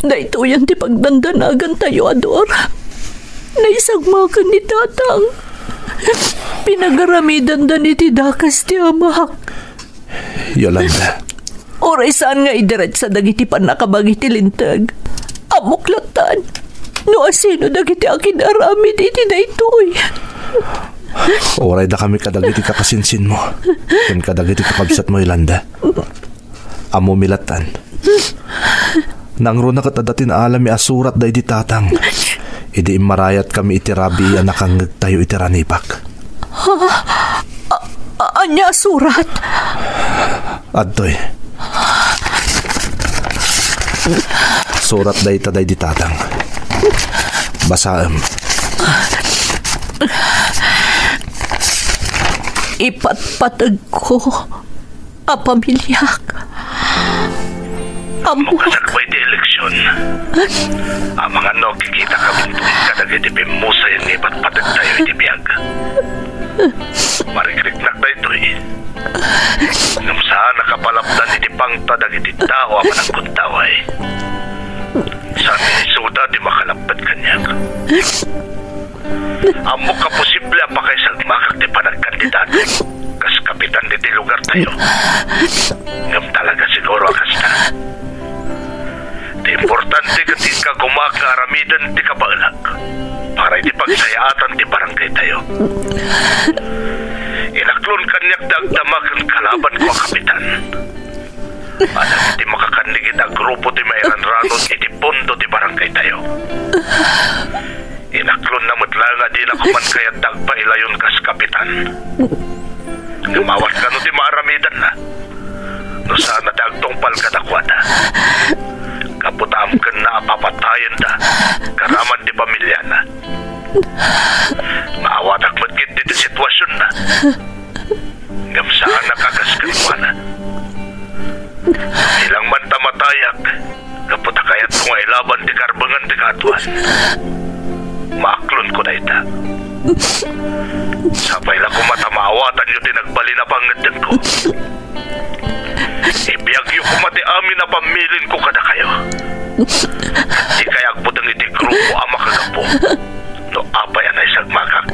Daytoyen ti pagdandanagantayo, Ador. Naisagmakan ni Tatang. Pinagaramidanda iti dakes ti amak. Yolanda. Uray saan nga idiretsa dagiti pannakabagi ti linteg, ammok lattan no asino dagiti akin-aramid iti daytoy. Uray dakami kadagiti kakasinsinmo ken kadagiti kakabsatmo, Yolanda. Ammomi lattan. Nangruna ket adda ti naalami a surat daydi Tatang idi immarayatkami iti rabii a nakangngegtayo iti ranipak. Ha? A-, a-, ania a surat? Adtoy. Surat dayta daydi Tatang. Basaem. Ipatpategko a pamiliak. Ammok. Kasano pay ti eleksion? Amangan no agkikitakami kadagiti pimmusayen nga ipatpategtayo iti biag. Marikriknak daytoy. Ngem saan a kapalapdan iti pangta dagiti tao a managkuntaway. Saan isuda ti makalapped kaniak. Ammok a posible a pakaisagmakak ti panagkandidato kas kapitan diti lugartayo. Ngem talaga siguro a kasta. Ti importante ket inka gumak nga aramiden ti kabaelak para iti pagsayaatan ti barangaytayo. Inaklon kaniak ti agdama ken kalabanko a kapitan. Adda ti makakanni iti grupo ti mairanranon iti pondo ti barangaytayo. Inaklonna met laeng a dina koman kayat ti agpailayon kas kapitan. Ngem awan kano ti maaramidanna no saan a ti agtungpal kadakuada. Gapu ta amkenna a papatayenda karaman ti pamiliana. Maawatak met ketdi ti situasionna. Ngem saanak a kas kenkuana. Bilang man ta matayak, gapu ta kayatko nga ilaban ti karbengan ti kaduan. Maaklonko dayta. Sapay la koma ta maawatanyo ti nagbalin a pangngeddengko. Ibiagyo koma ti amin a pammilinko kadakayo. Dikay agbuteng iti grupo a makagapu no apay a naisagmakak.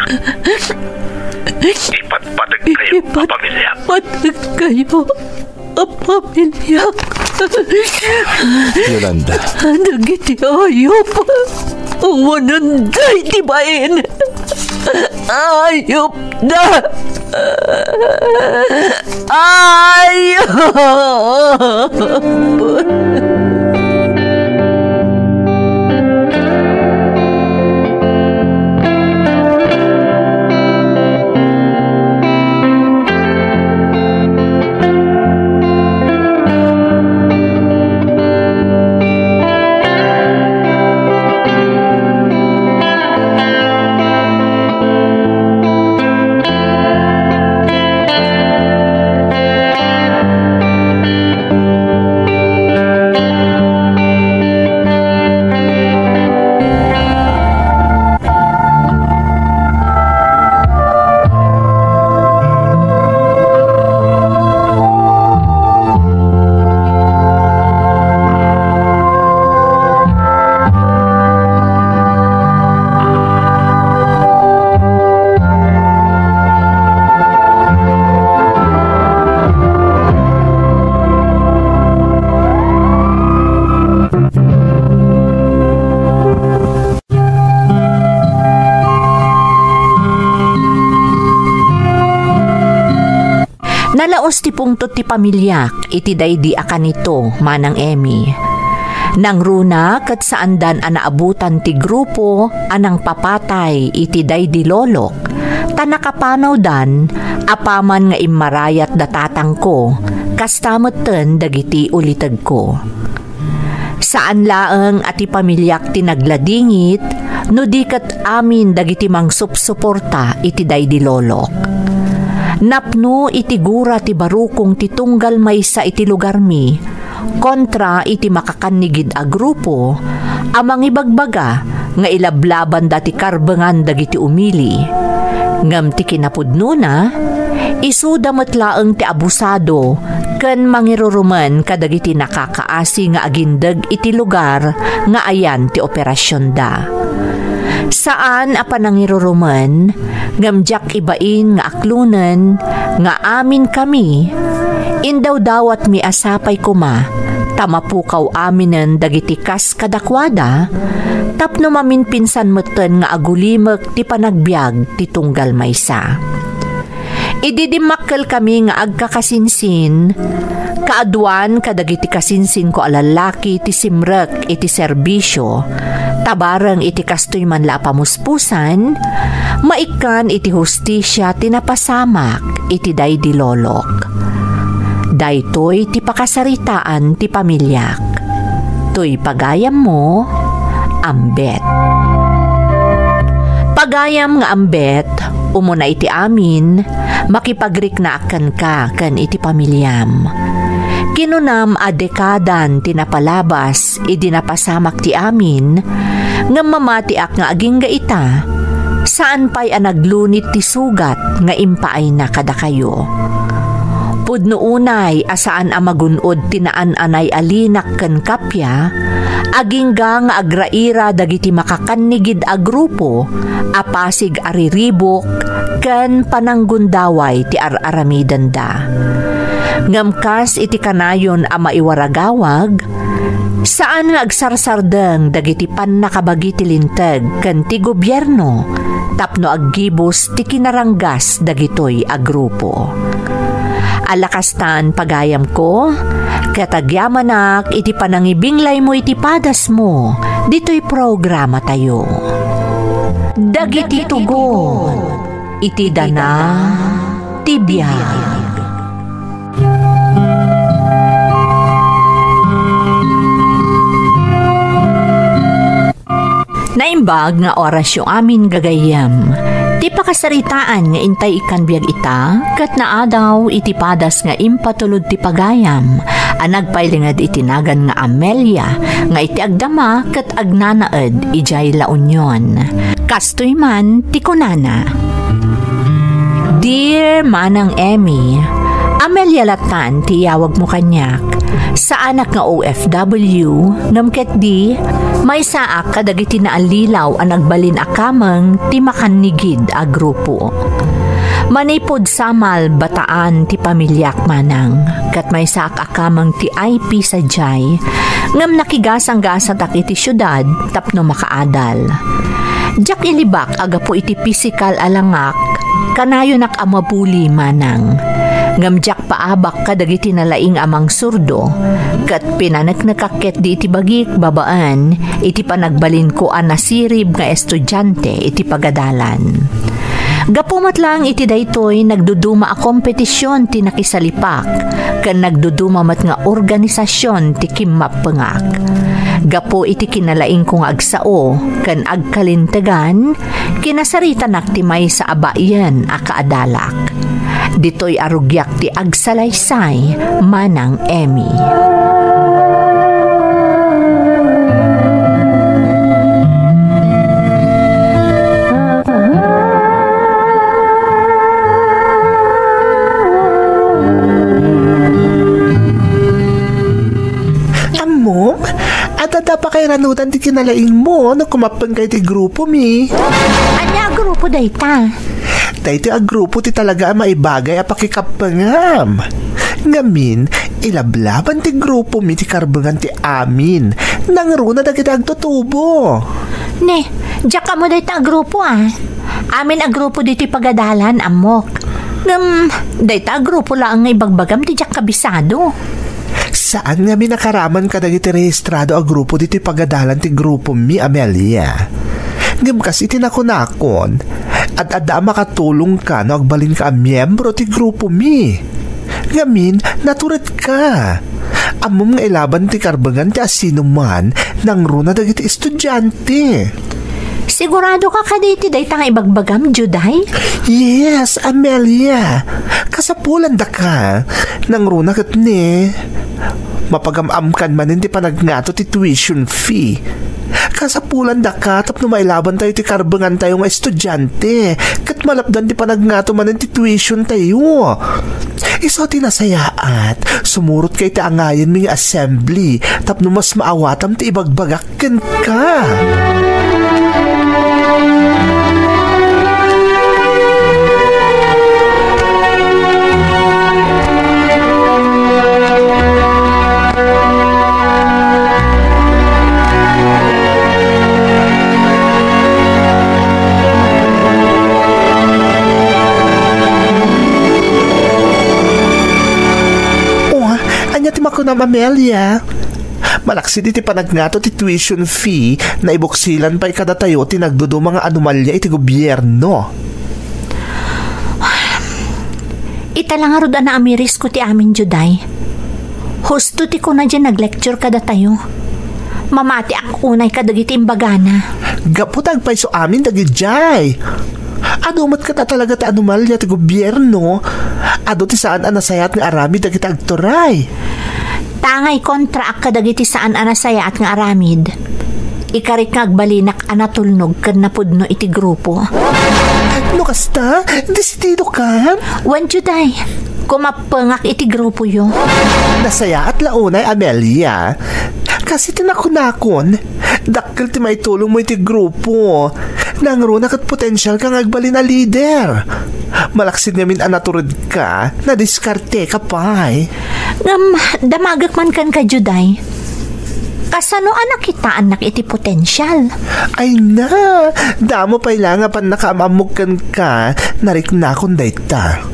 Ipatpategkayo a pamiliak. Ipatpategkayo a pamiliak. Yolanda. Dagiti ayup. Awanen daydi bain. Ayupda. Ayup. Nalaos ti pungtot ti pamiliak iti daydi a kanito, Manang Emmy. Nangruna ket saandan a naabutan ti grupo a nangpapatay iti daydi lolok, ta nakapanawdan apaman nga immarayat da tatangko, kasta metten dagiti ulitegko. Saan laeng a ti pamiliak ti nagladingit, no di ket amin dagiti mangsupsuporta iti daydi lolok. Napno iti gura ti barukong ti tunggal maysa iti lugarmi, kontra iti makakannigid a grupo a mangibagbaga nga ilablabanda ti karbengan dagiti umili. Ngem ti kinapudnona, isuda met laeng ti abusado ken mangirurumen kadagiti nakakaasi nga agindeg iti lugar nga ayan ti operasionda. Saan a panangirurumen, ngem diak ibain nga aklonen nga amin kami, indawdawatmi a sapay koma ta mapukaw aminen dagiti kas kadakuada, tapno maminpinsan metten nga agulimek ti panagbiag ti tunggal maysa. Idi dimmakkel kami nga agkakasinsin, kaaduan kadagiti kasinsinko a lallaki ti simrek iti serbisio, ta bareng iti kastoy man la a pamuspusan, maikkan iti hustisia ti napasamak iti daydi lolok. Daytoy ti pakasaritaan ti pamiliak. Toy pagayammo, Ambet. Pagayam nga Ambet, umuna iti amin, makipagriknaak kenka ken iti pamiliam. Kinunam a dekadan ti napalabas idi napasamak ti amin, ngem mamatiak nga agingga ita, saan pay a naglunit ti sugat nga impaayna kadakayo. Pudno unay a saan a magun-od ti naan-anay a linak ken kappia, agingga nga agraira dagiti makakannigid a grupo a pasig a riribuk ken pananggundaway ti ar-aramidenda. Ngem kas iti kanayon a maiwaragawag, saan nga agsarsardeng dagiti pannakabagi ti linteg ken ti gobierno tapno aggibus ti kinaranggas dagitoy a grupo. Alla kastan, pagayamko, ket agyamanak iti panangibinglaymo iti padasmo ditoy programatayo. Dagiti tugon iti dana ti biag. Naimbag nga orasyo amin, gagayyem. Ti pakasaritaan nga intay ikkan biag ita, ket naadaw iti padas nga impatulod ti pagayam a nagpailinged iti nagan nga Amelia, nga iti agdama ket agnanaed idiay La Union. Kastoy man ti kunana. Dear Manang Emmy, Amelia latan ti iyawagmo kaniak. Saanak nga O F W, ngem ketdi, maysaak kadagiti naallilaw a nagbalin a kameng ti makannigid a grupo. Manipud Samal, Bataan ti pamiliak, manang, ket maysaak a kameng ti I P sadiay, ngem nakigasang-gasatak iti siudad tapno makaadal. Diak ilibak a gapu iti pisikal a langak, kanayonak a mabuli, manang. Ngem diak paabak kadagiti nalaing a mangsurdo, ket pinaneknekak ketdi iti bagik babaen iti panagbalinko a nasirib nga estudiante iti pagadalan. Gapu met laeng iti daytoy, nagduduma a kompetision ti nakisalipak, ken nagduduma met nga organisasion ti kimmappengak. Gapu iti kinalaingko nga agsao ken agkalintegan, kinasaritanak ti maysa a baien a kaadalak. Ditoy a rugiak ti agsalaysay, Manang Emmy. Ammom, adda pakairanutan ti kinalaingmo no kumappengka iti grupomi. Ania a grupo dayta? Daytoy a grupo ti talaga a maibagay a pakikappengam. Ngamin, ilablaban ti grupomi ti karbengan ti amin. Nangruna dagiti agtutubo. Ne, diak ammo dayta a grupo, a. Amin a grupo ditoy pagadalan, ammok. Ngem, dayta a grupo laeng nga ibagbagam ti diak kabisado. Saan ngamin a karaman kadagiti rehistrado a grupo ditoy pagadalan ti grupomi, Amelia. Ngem kas iti nakunakon, ad-adda a makatulongka no agbalinka a miembro ti grupomi. Ngamin, naturedka. Ammom nga ilaban ti karbengan ti asinoman nangruna dagiti estudiante. Sigurado ka kadi iti dayta nga ibagbagam, Juday? Yes, Amelia. Kasapulan daka. Nangruna ket ni, mapagam-amkan manen ti panagngato ti tuition fee. Kasapulan daka tapno mailaban tayo ti karbengan tayo nga estudiante. Ket malapdan ti panagngato manen ti tuition tayo. Isu ti nasayaat, sumurot ka iti angayanmi nga assembly tapno mas maawatam ti ibagbagak kenka. Oh, ania ti makunam, Amelia? Malaksid iti panagngato ti tuition fee, naibuksilan pay kadatayo ti nagduduma nga anomalia iti gobierno. Ita la ngarud a naamirisko ti amin, Juday. Husto ti kuna diay nag-lecture kadatayo. Mamatiak unay kadagiti imbagana. Gapu ta agpayso amin dagidiay. Adu met ket a talaga ti anomalia ti gobierno. Adu ti saan a nasayaat nga aramid dagiti agturay. Ta ngay kontraak kadagiti saan a nasayaat nga aramid, ikarik nga agbalinak a natulnog ken napudno iti grupo. No kasta, desididokan? Wen, Juday, kumappengak iti grupoyo. Nasayaat la unay, Amelia. Kas iti nakunakon, dakkel ti maitulongmo iti grupo. Nangruna ket potensialka nga agbalin a lider. Malaksid ngamin a naturedka, nadiskarteka pay. Ngem, damagek man kenka, Juday. Kasano a nakitaannak iti potensial? Ay na, damo pay la nga pannakaam-ammok kenka, nariknakon dayta.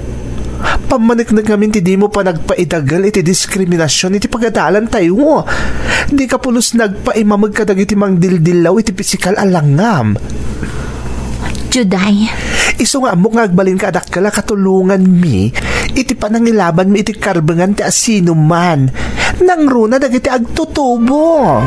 Pammaneknek ngamin ti dimo panagpaidagel iti diskriminasion iti pagadalan tayo. Dika pulos nagpaimameg kadagiti mangdildillaw iti pisikal a langngam. Juday. Isu nga ammok nga agbalinka a dakkel a katulonganmi iti panangilabanmi iti karbengan ti asinoman. Nangruna dagiti agtutubo.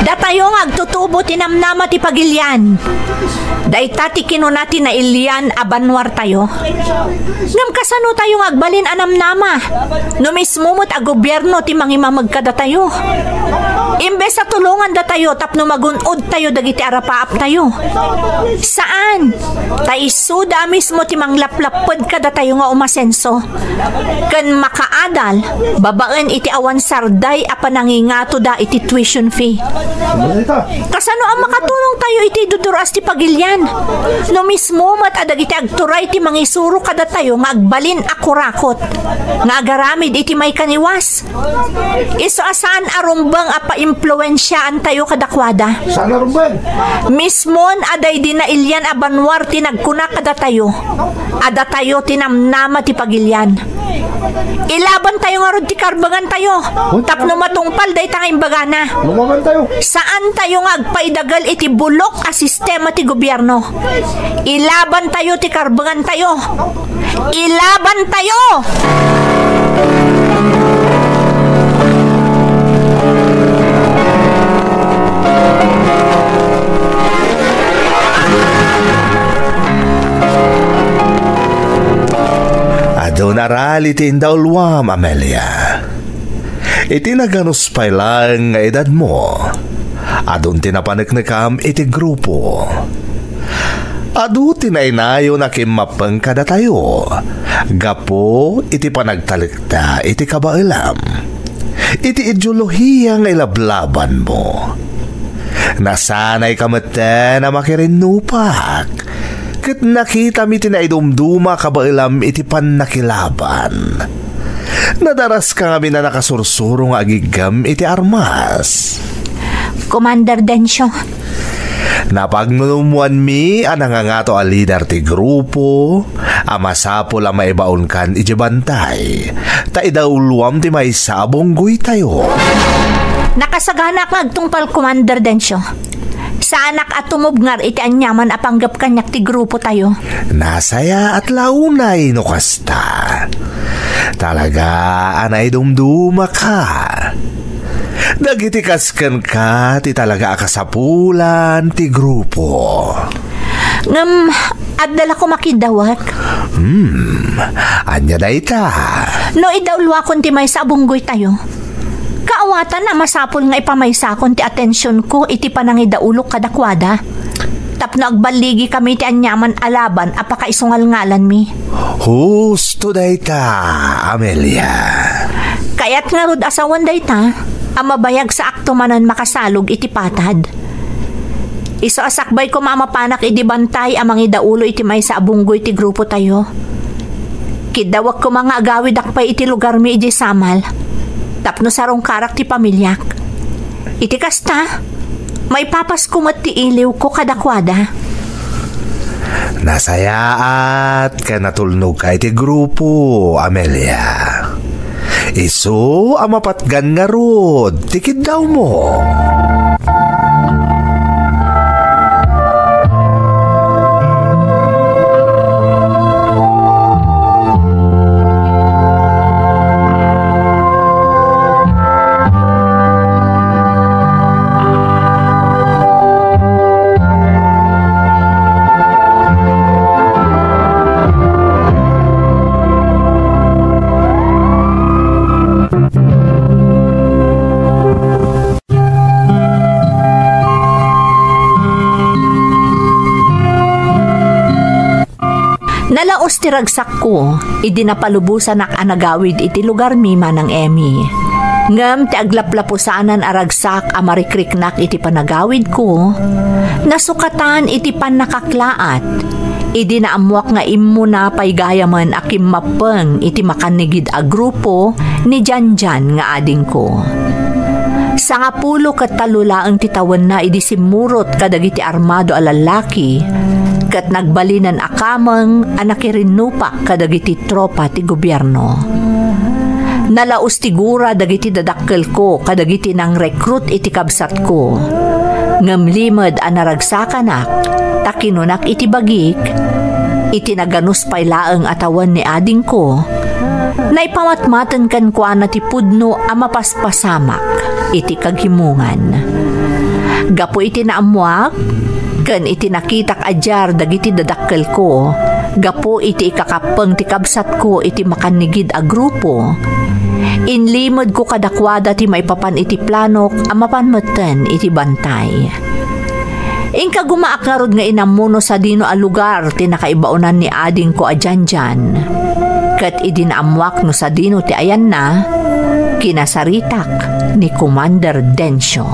Datayo nga agtutubo ti namnama ti pagilian. Dayta ti kinuna ti nailian a banwartayo. Ngem kasano tayo nga agbalin a namnama no mismo met a gobierno ti mangimameg kadatayo? Imbes a tulongandatayo tapno magun-odtayo dagiti arapaaptayo. Saan! Ta isuda a mismo ti manglaplapped kadatayo nga umasenso. Ken makaadal babaen iti awan sarday a panangingatoda iti tuition fee. Kasano a makatulongtayo iti idudur-as ti pagilian? No mismo met a dagiti agturay ti mangisuro kadatayo nga agbalin a kurakot nga agaramid iti maikaniwas. Isu a saan a rumbeng a paimpluensiaantayo kadakuada. Saan a rumbeng? Mismon a daydi nailian a banwar ti nagkuna kadatayo a datayo ti namnama ti pagilian. Ilabantayo ngarud ti karbengantayo tapno matungpal dayta nga imbagana. Lumabantayo. Saantayo nga agpaidagel iti bulok a sistema ti gobierno. Ilabantayo ti karbengantayo. Ilabantayo! Adun a rali ti indauluam, Amelia. Iti naganus pay laeng nga edadmo, adun ti napaneknekam iti grupo. Adu ti nainayon a kimmappeng kadatayo gapu iti panagtalekda iti kabaelam. iti ideolohia nga ilablabanmo. Nasanayka metten a makirinnupak, ket nakitami ti naidumduma a kabaelam iti pannakilaban. Nadaraska ngamin a nakasursuro nga agiggam iti armas. Commander Dencio. Napagnunummoanmi a nangangato a lider ti grupo a masapul a maibaonkan iti bantay, ta idauloam ti maysa a bunggoytayo. Nakasaganaak nga agtungpal, Commander Dencio. Saanak a tumubngar iti aniaman a panggep kaniak ti grupotayo. Nasayaat la unay no kasta. Talaga a naidumdumaka. Dagiti kas kenka ti talaga a kasapulan ti grupo. Ngem, adda la koma kiddawek. Hmm, ania dayta? No idauloakon ti maysa a bunggoytayo, kaawatan a masapul nga ipamaysakon ti atensionko iti panangidaulok kadakuada. Tapno agballigikami iti aniaman a laban a pakaisungalngalanmi. Husto dayta, Amelia. Kayat ngarud a sawen dayta, a mabayagsaakto manen makasalog iti patad. Isu a sakbay koma a mapanak idi bantay a mangidaulo iti maysa a bunggoy ti grupotayo. Kiddawek koma nga agawidak pay iti lugarmi idiay samal, tapno sarungkarak ti pamiliak. Iti kasta, maipapasko met ti iliwko kadakuada. Nasayaat ken natulnogka iti grupo, Amelia. Isu a mapatgan ngarud ti kiddawmo. Nalaus ti ragsakko idi napalubosanak a nagawid iti lugarmi, Manang Emmy. Ngem ti aglaplapusanan a ragsak a marikriknak iti panagawidko, nasukatan iti pannakaklaat idi naammoak nga immuna pay gayamen a kimmappeng iti makannigid a grupo ni Janjan nga adingko. Sangapulo ket tallo laeng ti tawenna idi simmurot kadagiti armado a lallaki, ket nagbalinen a kameng a nakirinnupak kadagiti tropa ti gobierno. Nalaus ti gura dagiti dadakkelko kadagiti nangrekrut iti kabsatko. Ngem limed a naragsakanak, ta kinunak iti bagik, iti naganus pay laeng a tawen ni adingko, naipamatmaten kenkuana ti pudno a mapaspasamak iti kagimongan. Gapu iti naammoak, ken iti nakitak a diar dagiti dadakkelko, gapu iti ikakappeng ti kabsatko iti makannigid a grupo, inlimedko kadakuada ti maipapan iti planok a mapan metten iti bantay. Inkagumaak ngarud nga inammo no sadino a lugar ti nakaibaonan ni adingko a Janjan. Ket idi naammoak no sadino ti ayanna, kinasaritak ni Commander Dencio.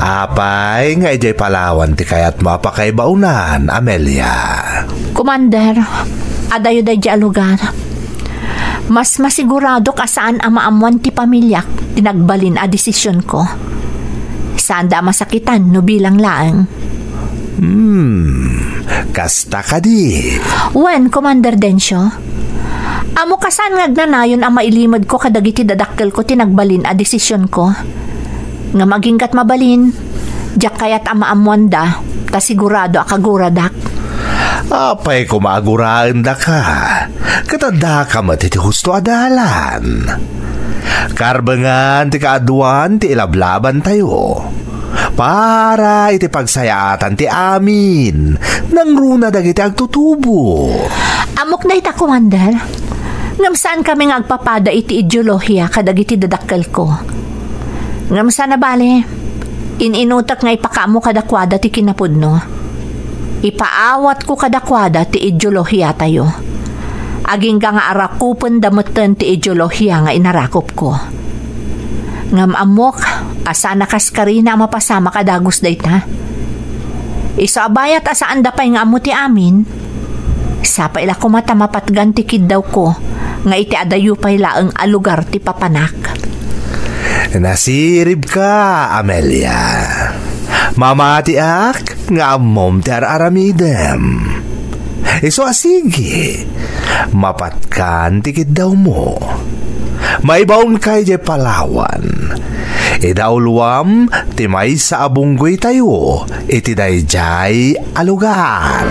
Apay nga idiay Palawan ti kayatmo a pakaibaonan, Amelia? Commander, adayo daydiay a lugar. Mas masiguradok a saan a maammoan ti pamiliak ti nagbalin a desisionko. Saanda a masakitan no bilang laeng. Hmm, kasta kadi? Wen, Commander Dencio. Ammok a saan nga agnanayon a mailimedko kadagiti dadakkelko ti nagbalin a desisionko. Ngem agingga't mabalin, diak kayat a maammoanda, ta sigurado a kaguradak. Apay koma a guraendaka, ket addaka met iti husto a dalan. Karbengan ti kaaduan ti ilablabantayo. Para iti pagsayaatan ti amin, nangruna dagiti agtutubo. Ammok dayta, Commander. Ngem saankami nga agpapada iti ideolohiya kadagiti dadakkelko. Ngem saan a bale, in-inutek nga ipakaammo kadakuada ti kinapudno. Ipaawatko kadakuada ti ideolohiyatayo. Agingga nga arakupenda metten ti ideolohiya nga inarakupko. Ngem ammok a saan a kaskarina a mapasamak a dagus dayta. Isu a bayat a saanda pay nga ammo ti amin, sapay la koma ta mapatgan ti kiddawko nga iti adayo pay laeng a lugar ti papanak. Nasiribka, Amelia. Mamatiak nga ammom ti ar-aramidem. Isu a sige, mapatgan ti kiddawmo. Maibaonka idiay Palawan. Idauloam ti maysa a bunggoytayo iti daydiay a lugar.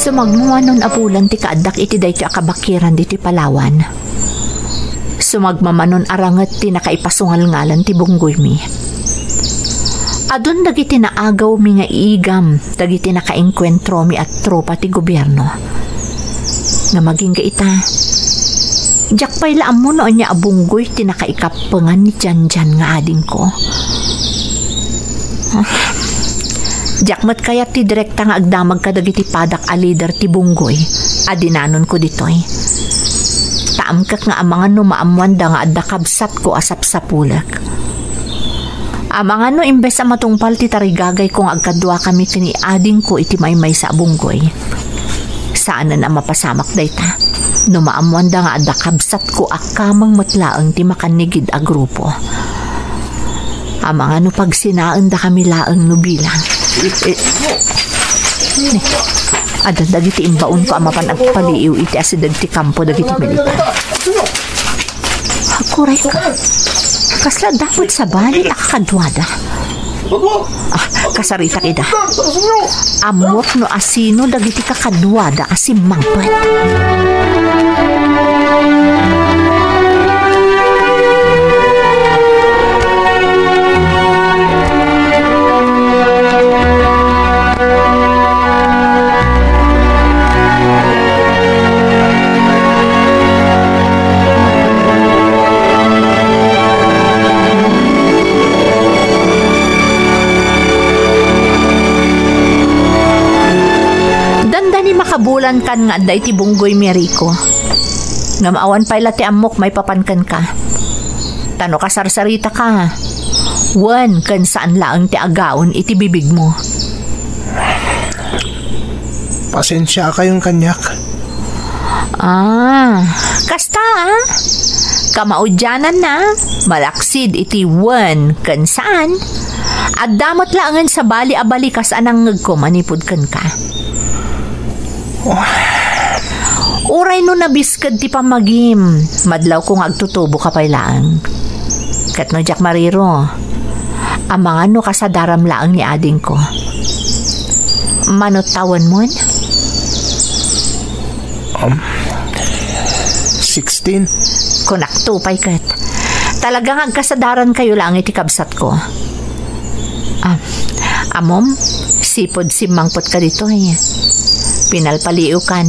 Sumagmamano a bulan ti kaaddak iti daytoy a kabakiran ditoy Palawan. Sumagmamano a ranget ti nakaipasungalngalan ti bunggoymi. Adun dagiti naagawmi nga igam dagiti nakaengkuentromi a tropa ti gobierno. Ngem agingga ita, diak pay la ammo no ania a bunggoy ti nakaikappengan ni Janjan nga adingko. Ah, diak met kayat ti direkta nga agdamag kadagiti padak a lider ti bunggoy a dinanonko ditoy. Ta amkek nga amangan no maammoanda nga adda kabsatko a sapsapulek. Amangan no imbes a matungpal ti tarigagayko nga agkaduakami ken ni adingko iti maymaysa a bunggoy, saanen a mapasamak dayta no maammoanda nga adda kabsatko a kameng met laeng ti makannigid a grupo. Amangan no pagsinaendakami laeng no bilang. Eh, ni, adda dagiti imbaonko a mapan agpaliiw iti asideg ti kampo dagiti militar. Agkurayka. Kasla dapit sa bali a kakaduada. Ah, kasaritak ida. Ammok no asino dagiti kakaduada a simmangpet. Dandani makabulankan nga adda iti bunggoymi, Rico. Ngem awan pay la ti ammok maipapan kenka. Ta no kasarsaritaka, wen ken saan laeng ti agaon iti bibigmo. Pasensiakayon kaniak. Ah, kasta, ah? Kamaudiananna, malaksid iti wen ken saan, adda met laengen sabali a balikas a nangngegko manipud kenka. Uray no nabisked ti pammagim, madlawko nga agtutuboka pay laeng. Ket no diak mariro, amangan no kasadaram laeng ni adingko. Mano tawenmon? Um, sixteen. Kunakto pay ket. Talaga nga agkasadarankayo laeng iti kabsatko. Ah, ammom, sipud simmangpetka ditoy. Pinalpaliiwkan.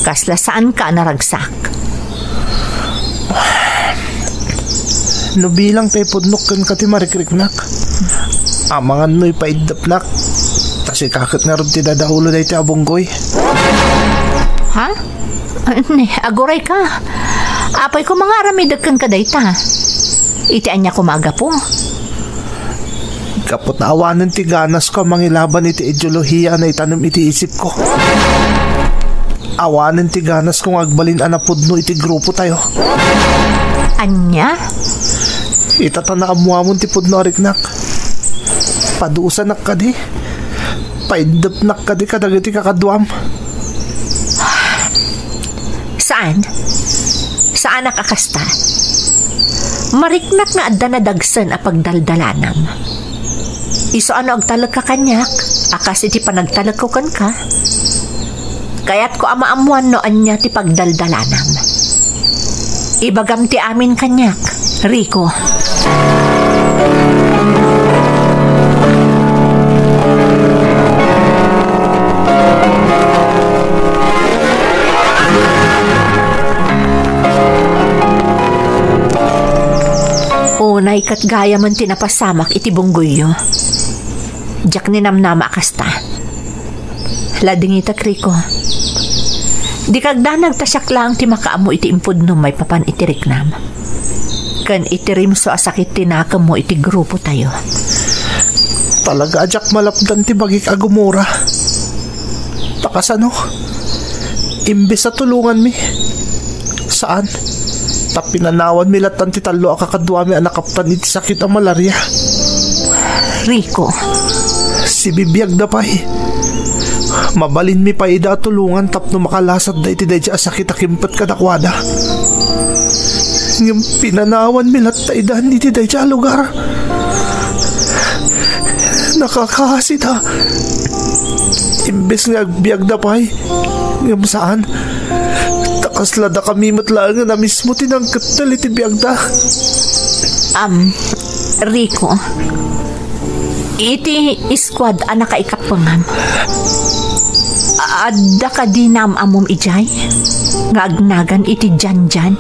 Kasla saanka a naragsak. No bilang ti pudnok kenka ti marikriknak, Amangan no ipaiddepnak. Ta sika ket ngarud ti dadaulo daytoy a bunggoy. Ha? Ne, agurayka. Apay koma nga aramidek kenka dayta? Iti ania koma a gapu? Gapu ta awanen ti ganasko a mangilaban iti ideolohia a naitanem iti isipko. Awanen ti ganasko nga agbalin a napudno iti grupotayo. Ania? Ita ta naammoamon ti pudno a riknak. Padusanak kadi. Paiddepnak kadi kadagiti kakaduam. Saan? Saanak a kasta. Mariknak nga adda nadagsen a pagdaldalanam. Isu a no agtalekka kaniak, a kas iti panagtalekko kenka, kayatko a maammoan no ania ti pagdaldalanam. Ibagam ti amin kaniak, Rico. Unay ket gayamen ti napasamak iti bunggoyyo. Diak ninamnama a kasta. Ladingitek, Rico. Dika agdanag ta siak laeng ti makaammo iti impudnom maipapan iti riknam ken iti rimso a sakit ti nakemmo iti grupotayo. Talaga a diak malapdan ti bagik a gumura. Ta kasano? Imbes a tulonganmi, saan. Ta pinanawanmi lattan ti tallo a kakaduami a nakaptan iti sakit a malaria. Rico. Sibibiagda pay. Mabalinmi pay ida a tulongan tapno makalasatda iti daydiay a sakit a kimpet kadakuada. Ngem pinanawanmi latta idan iti daydiay a lugar. Nakakaasida. Imbes nga agbiagda pay, ngem saan. Ta kasla dakami met laengen a mismo ti nangkettel iti biagda. Am, Rico, iti iskuad a nakaikappengam, adda kadi naam-ammom idiay nga agnagan iti Janjan?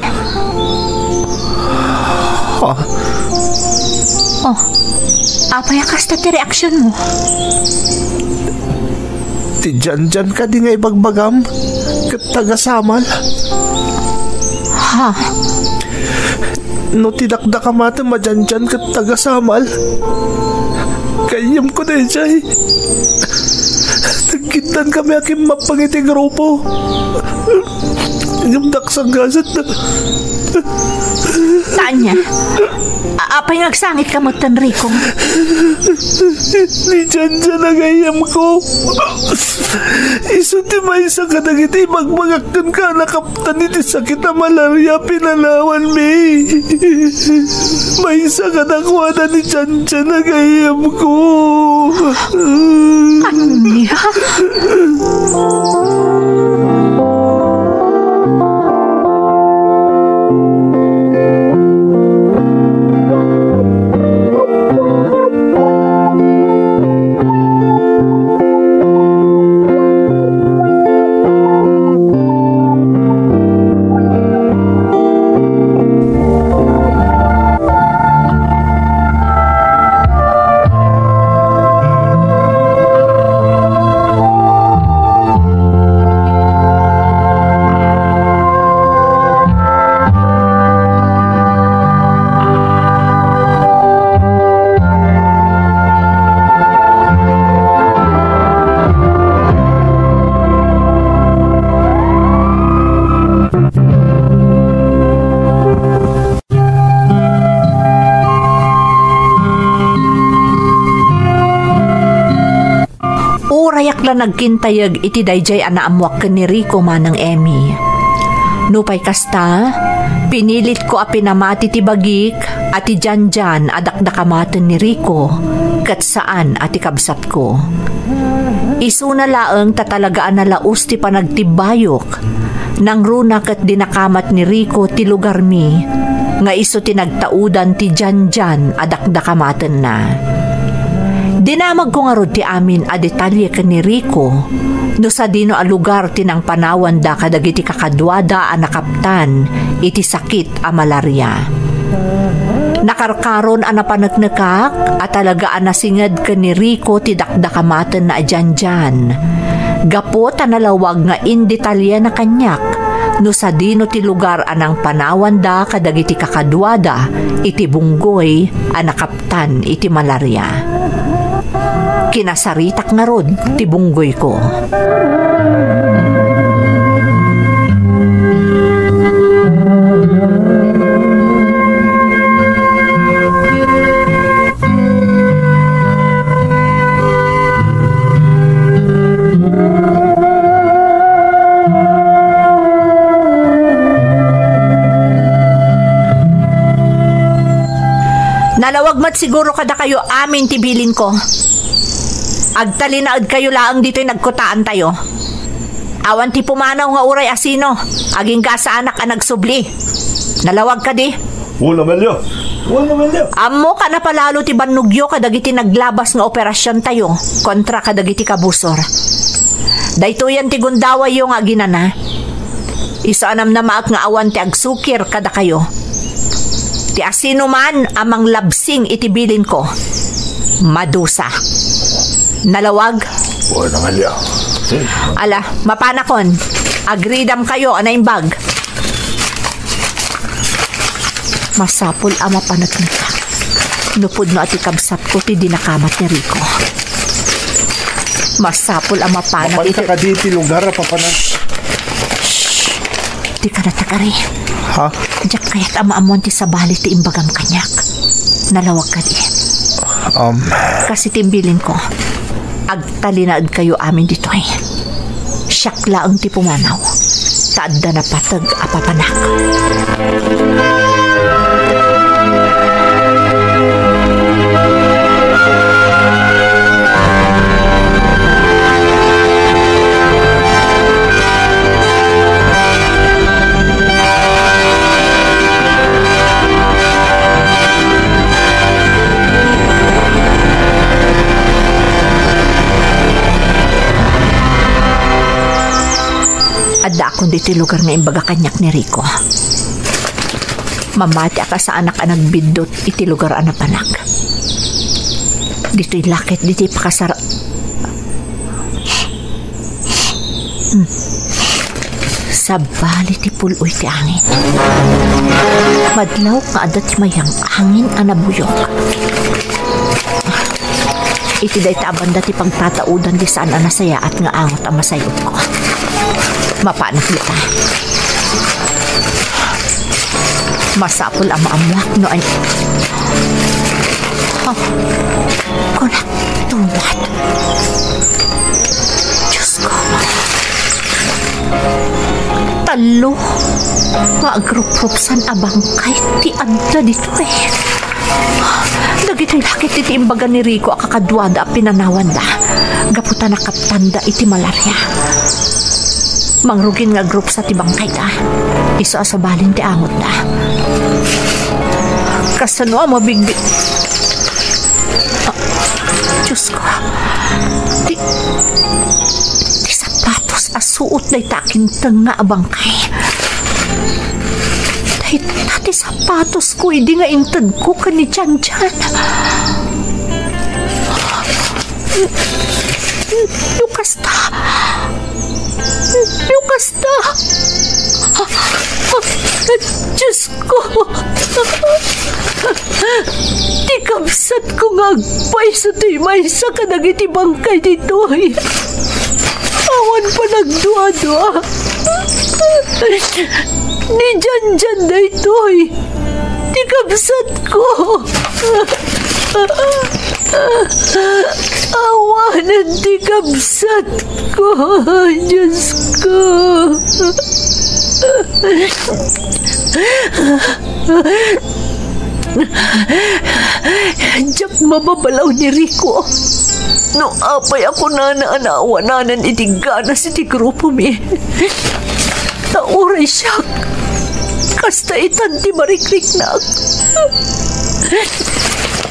Ah. Oh, apay a kasta ti reaksionmo? Ti Janjan kadi nga ibagbagam ket taga-Samal? Ha? No ti dakdakamatem a Janjan ket taga-Samal, gayyemko daydiay. Nagkiddankami a kimmappang iti grupo. Ngem daksangaset. Tanya, a-, apay nga agsangitka metten, Rico? Ni Janjan a gayyemko. Isu ti maysa kadagiti ibagbagak kenka a nakaptan iti sakit a malaria a pinanawanmi. Maysa kadakuada ni Janjan a gayyemko. Ania? Urayak la nagkintayeg iti daydiay a naammoak ken ni Rico, Manang Emmy. Nupay kasta, pinilitko a pinamati ti bagik a ti Janjan a dakdakamaten ni Rico, ket saan a ti kabsatko. Isuna laeng ta talaga a nalaus ti panagtibbayok. Nangruna ket dinakamat ni Rico ti lugarmi nga isu ti nagtaudan ti Janjan a dakdakamatenna. Dinamagko ngarud ti amin a detalye ken ni Rico no sadino a lugar ti nangpanawanda kadagiti kakaduada a nakaptan iti sakit a malaria. Nakarkaron a napaneknekak a talaga a nasinged ken ni Rico ti dakdakamatenna a Janjan. Gapu ta nalawag nga indetaliena kaniak no sadino ti lugar a nangpanawanda kadagiti kakaduada iti bunggoy a nakaptan iti malaria. Kinasaritak ngarud ti bunggoyko. Nalawag met siguro kadakayo amin ti bilinko. Agtalinaedkayo laeng ditoy nagkutaantayo. Awan ti pumanaw nga uray asino, agingga saanak a nagsubli. Nalawag kadi? Wen, Amelia. Wen, Amelia. Ammoka a napalalo ti bannogyo kadagiti naglabas nga operasiontayo kontra kadagiti kabusor. Daytoyen ti gundawayyo nga aginana. Isu a namnamaek nga awan ti agsukir kadakayo. Ti asinoman a manglabsing iti bilinko, madusa. Nalawag? Wen, Amelia. Hmm. Ala, mapanakon. Agridamkayo a naimbag. Masapul a mapaneknekak no pudno a ti kabsatko ti dinakamat ni Rico. Masapul a mapanak Mapanka iti kadi ti lugar a papanak. Shh! Dika natagari. Ha? Diak kayat a maammuan ti sabali ti imbagam kaniak. Nalawag kadi. Um. Kas iti imbilinko, agtalinaedkayo amin ditoy. Siak laeng ti pumanaw, ta adda napateg a papanak. Addaakon ditoy lugar nga imbaga kaniak ni Rico. Mamatiak a saanak a nagbiddut iti lugar a napanak. Ditoy la ket ditoy pakasar-, Hmm. Sabali ti pul-oy ti angin. Madlaw nga adda ti mayang angin a nabuyok. Iti dayta a banda ti pagtataudan ti saan a nasayaat nga angot a masayutko. Mapanak dita. Masapul a maammuak no an-, Ah, kunak, tumad. Diyos ko. Tallo nga agruprupsan a bangkay ti adda ditoy. Dagitoy la ket iti imbaga ni Rico a kakaduada a pinanawanda gapu ta nakaptanda iti malaria. Mangrugin nga agrupsa ti bangkayda. Isu a sabalin ti angotda. Kasano a mabigbi-, Ah, Diyos ko. Ti, ti sapatos a suot dayta a kintengnga a bangkay. Dayta ti sapatos ko idi nga intedko ken ni Janjan. No kasta, no kasta. Diyos ko. Ti kabsatko nga agpayso ti maysa kadagiti bangkay ditoy. Awan panagduadua. Ni Janjan daytoy. Ti kabsatko. Awanen ti kabsatko, Diyos ko. Diak mababalaw ni Rico. No apay a kunana a naawananan iti ganas iti grupomi. Ta uray siak, kasta itan ti marikriknak.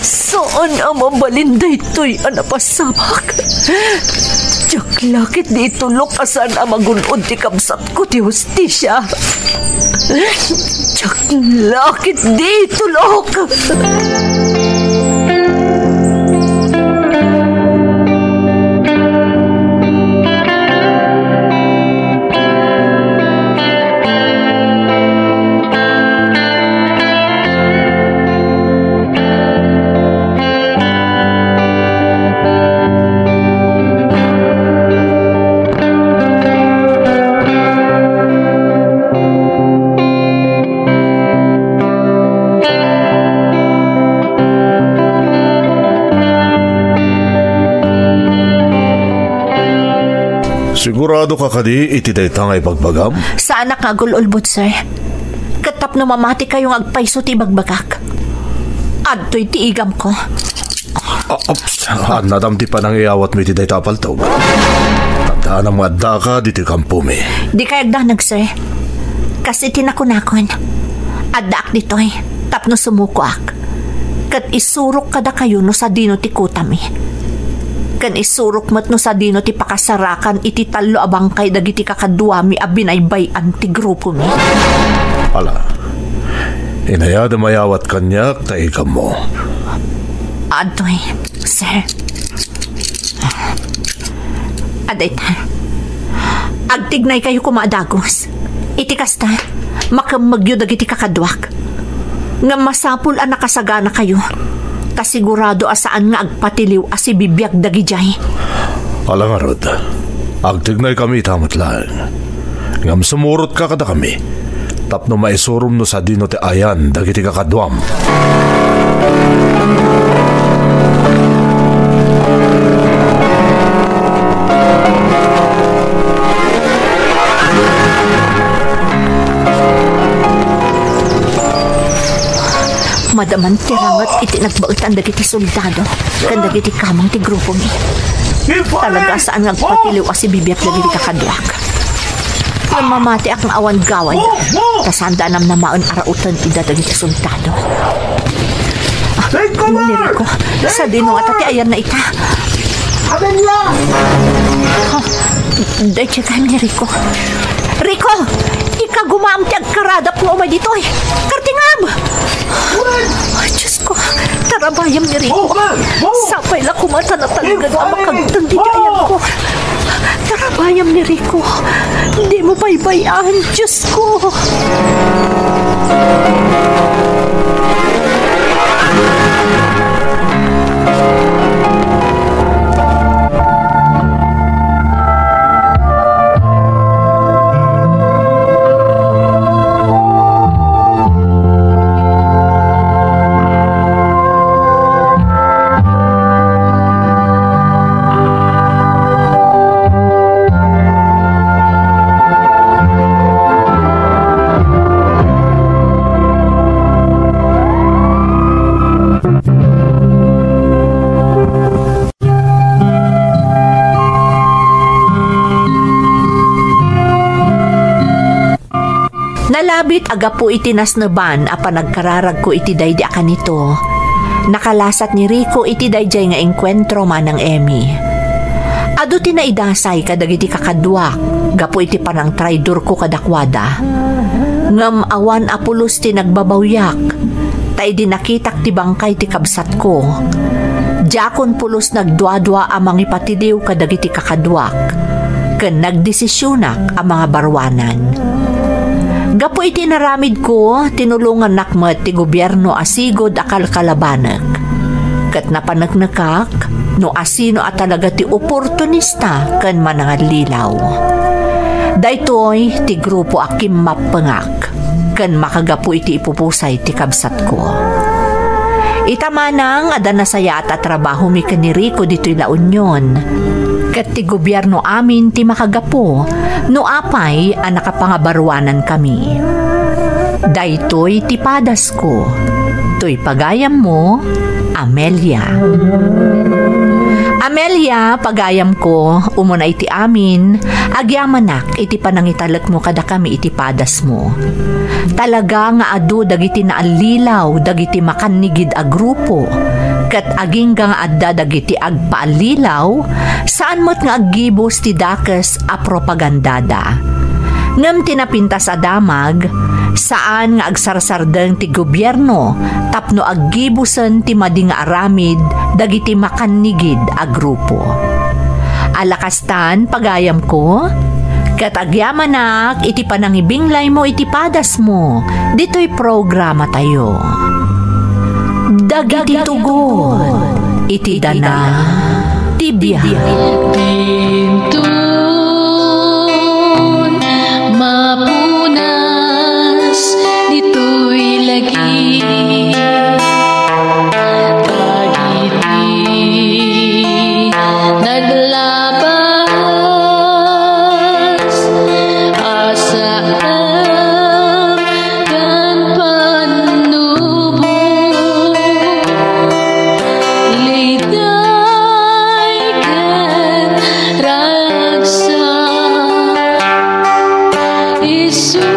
Saan a mabalin daytoy a napasabak. Diak la ketdi itulok a saan a magun-od ti kabsatko ti hustisia. Diak la ketdi itulok. Sigurado ka kadi iti dayta nga ibagbagam? Saanak nga agul-ulbod, sir. Ket tapno mamati kayo nga agpayso ti ibagbagak. Adtoy ti igamko. Ah, ups, annadam ti panangiyawatmo iti dayta a paltog. Addaanam nga addaka ditoy kampomi. Dikay agdanag, sir. Kas iti nakunakon, addaak ditoy tapno sumukoak. Ket isurok kadakayo no sadino ti kutami. Ken isurok met no sadino ti pakasarakan iti tallo a bangkay dagiti kakaduami a binaybay-an ti grupomi. Ala, inayadem a mayawat kaniak ta igammo. Adtoy, sir. Adayta. Agtignaykayo koma a dagus. Iti kasta, makemmegyo dagiti kakaduak. Ngem masapul a nakasaganakayo, ta sigurado a saan nga agpatiliw a sibibiag dagidiay. Ala ngarud, agtignaykami ita met laeng. Ngem sumurotka kadakami, tapno maisurom no sadino ti ayan dagiti kakaduam. Madaman ti ranget iti nagbaetan dagiti soldado ken dagiti kamang ti grupomi. Talaga a saan nga agpatiliw a sibibiag dagiti kakaduak. Ngem mamatiak nga awan gaway, ta saanda a namnamaen a rauten ida dagiti soldado. Ah, ni Rico, sadino ngata ti ayanna ita? Amelia! Ah, daydiay kay ni Rico. Rico! Ikagumaam ti agkaradap nga umay ditoy. Kartingam! Ay, Diyos ko, tarabayam ni Rico. Sapay la koma ta natalged a makagteng ditoy ayanko. Tarabayam ni Rico. Dimo baybay-an, Diyos ko. Nalabit a gapu iti nasneban a panagkararagko iti daydi a kanito, nakalasat ni Rico iti daydiay nga engkuentro manang Emmy. Adu ti naidasay kadagiti kakaduak gapu iti panangtraidorko kadakuada. Ngem awan a pulos ti nagbabawiak, ta idi nakitak ti bangkay ti kabsatko, diakon pulos nagduadua a mangipatiliw kadagiti kakaduak, ken nagdesisionak a mangabaruanan. Gapu iti inaramidko, tinulongannak met ti gobierno a sigud a kalkalabanek. Ket napaneknekak no asino a talaga ti oportunista ken manangallilaw. Daytoy ti grupo a kimmappengak ken makagapu iti ipupusay ti kabsatko. Ita manang, adda nasayaat a trabahomi ken ni Rico ditoy La Union, ket ti gobierno amin ti makagapu no apay a nakapangabaruanankami. Daytoy ti padasko. Toy pagayammo, Amelia. Amelia, pagayamko, umuna iti amin, agyamanak iti panangitalekmo kadakami iti padasmo. Talaga nga adu dagiti naallilaw dagiti makannigid a grupo Ket agingga nga adda dagiti agpaallilaw, saan met nga aggibus ti dakes a propagandada. Ngem ti napintas a damag, saan nga agsarsardeng ti gobierno tapno aggibusen ti madi nga aramid dagiti makannigid a grupo. Ala kastan, pagayamko, ket agyamanak iti panangibinglaymo iti padasmo ditoy programatayo. Dagiti tugot iti dana ti biag. Dinton mapunas ditoy lagi, dagiti naglabas a saan ken pannubo, liday ken ragsak, isu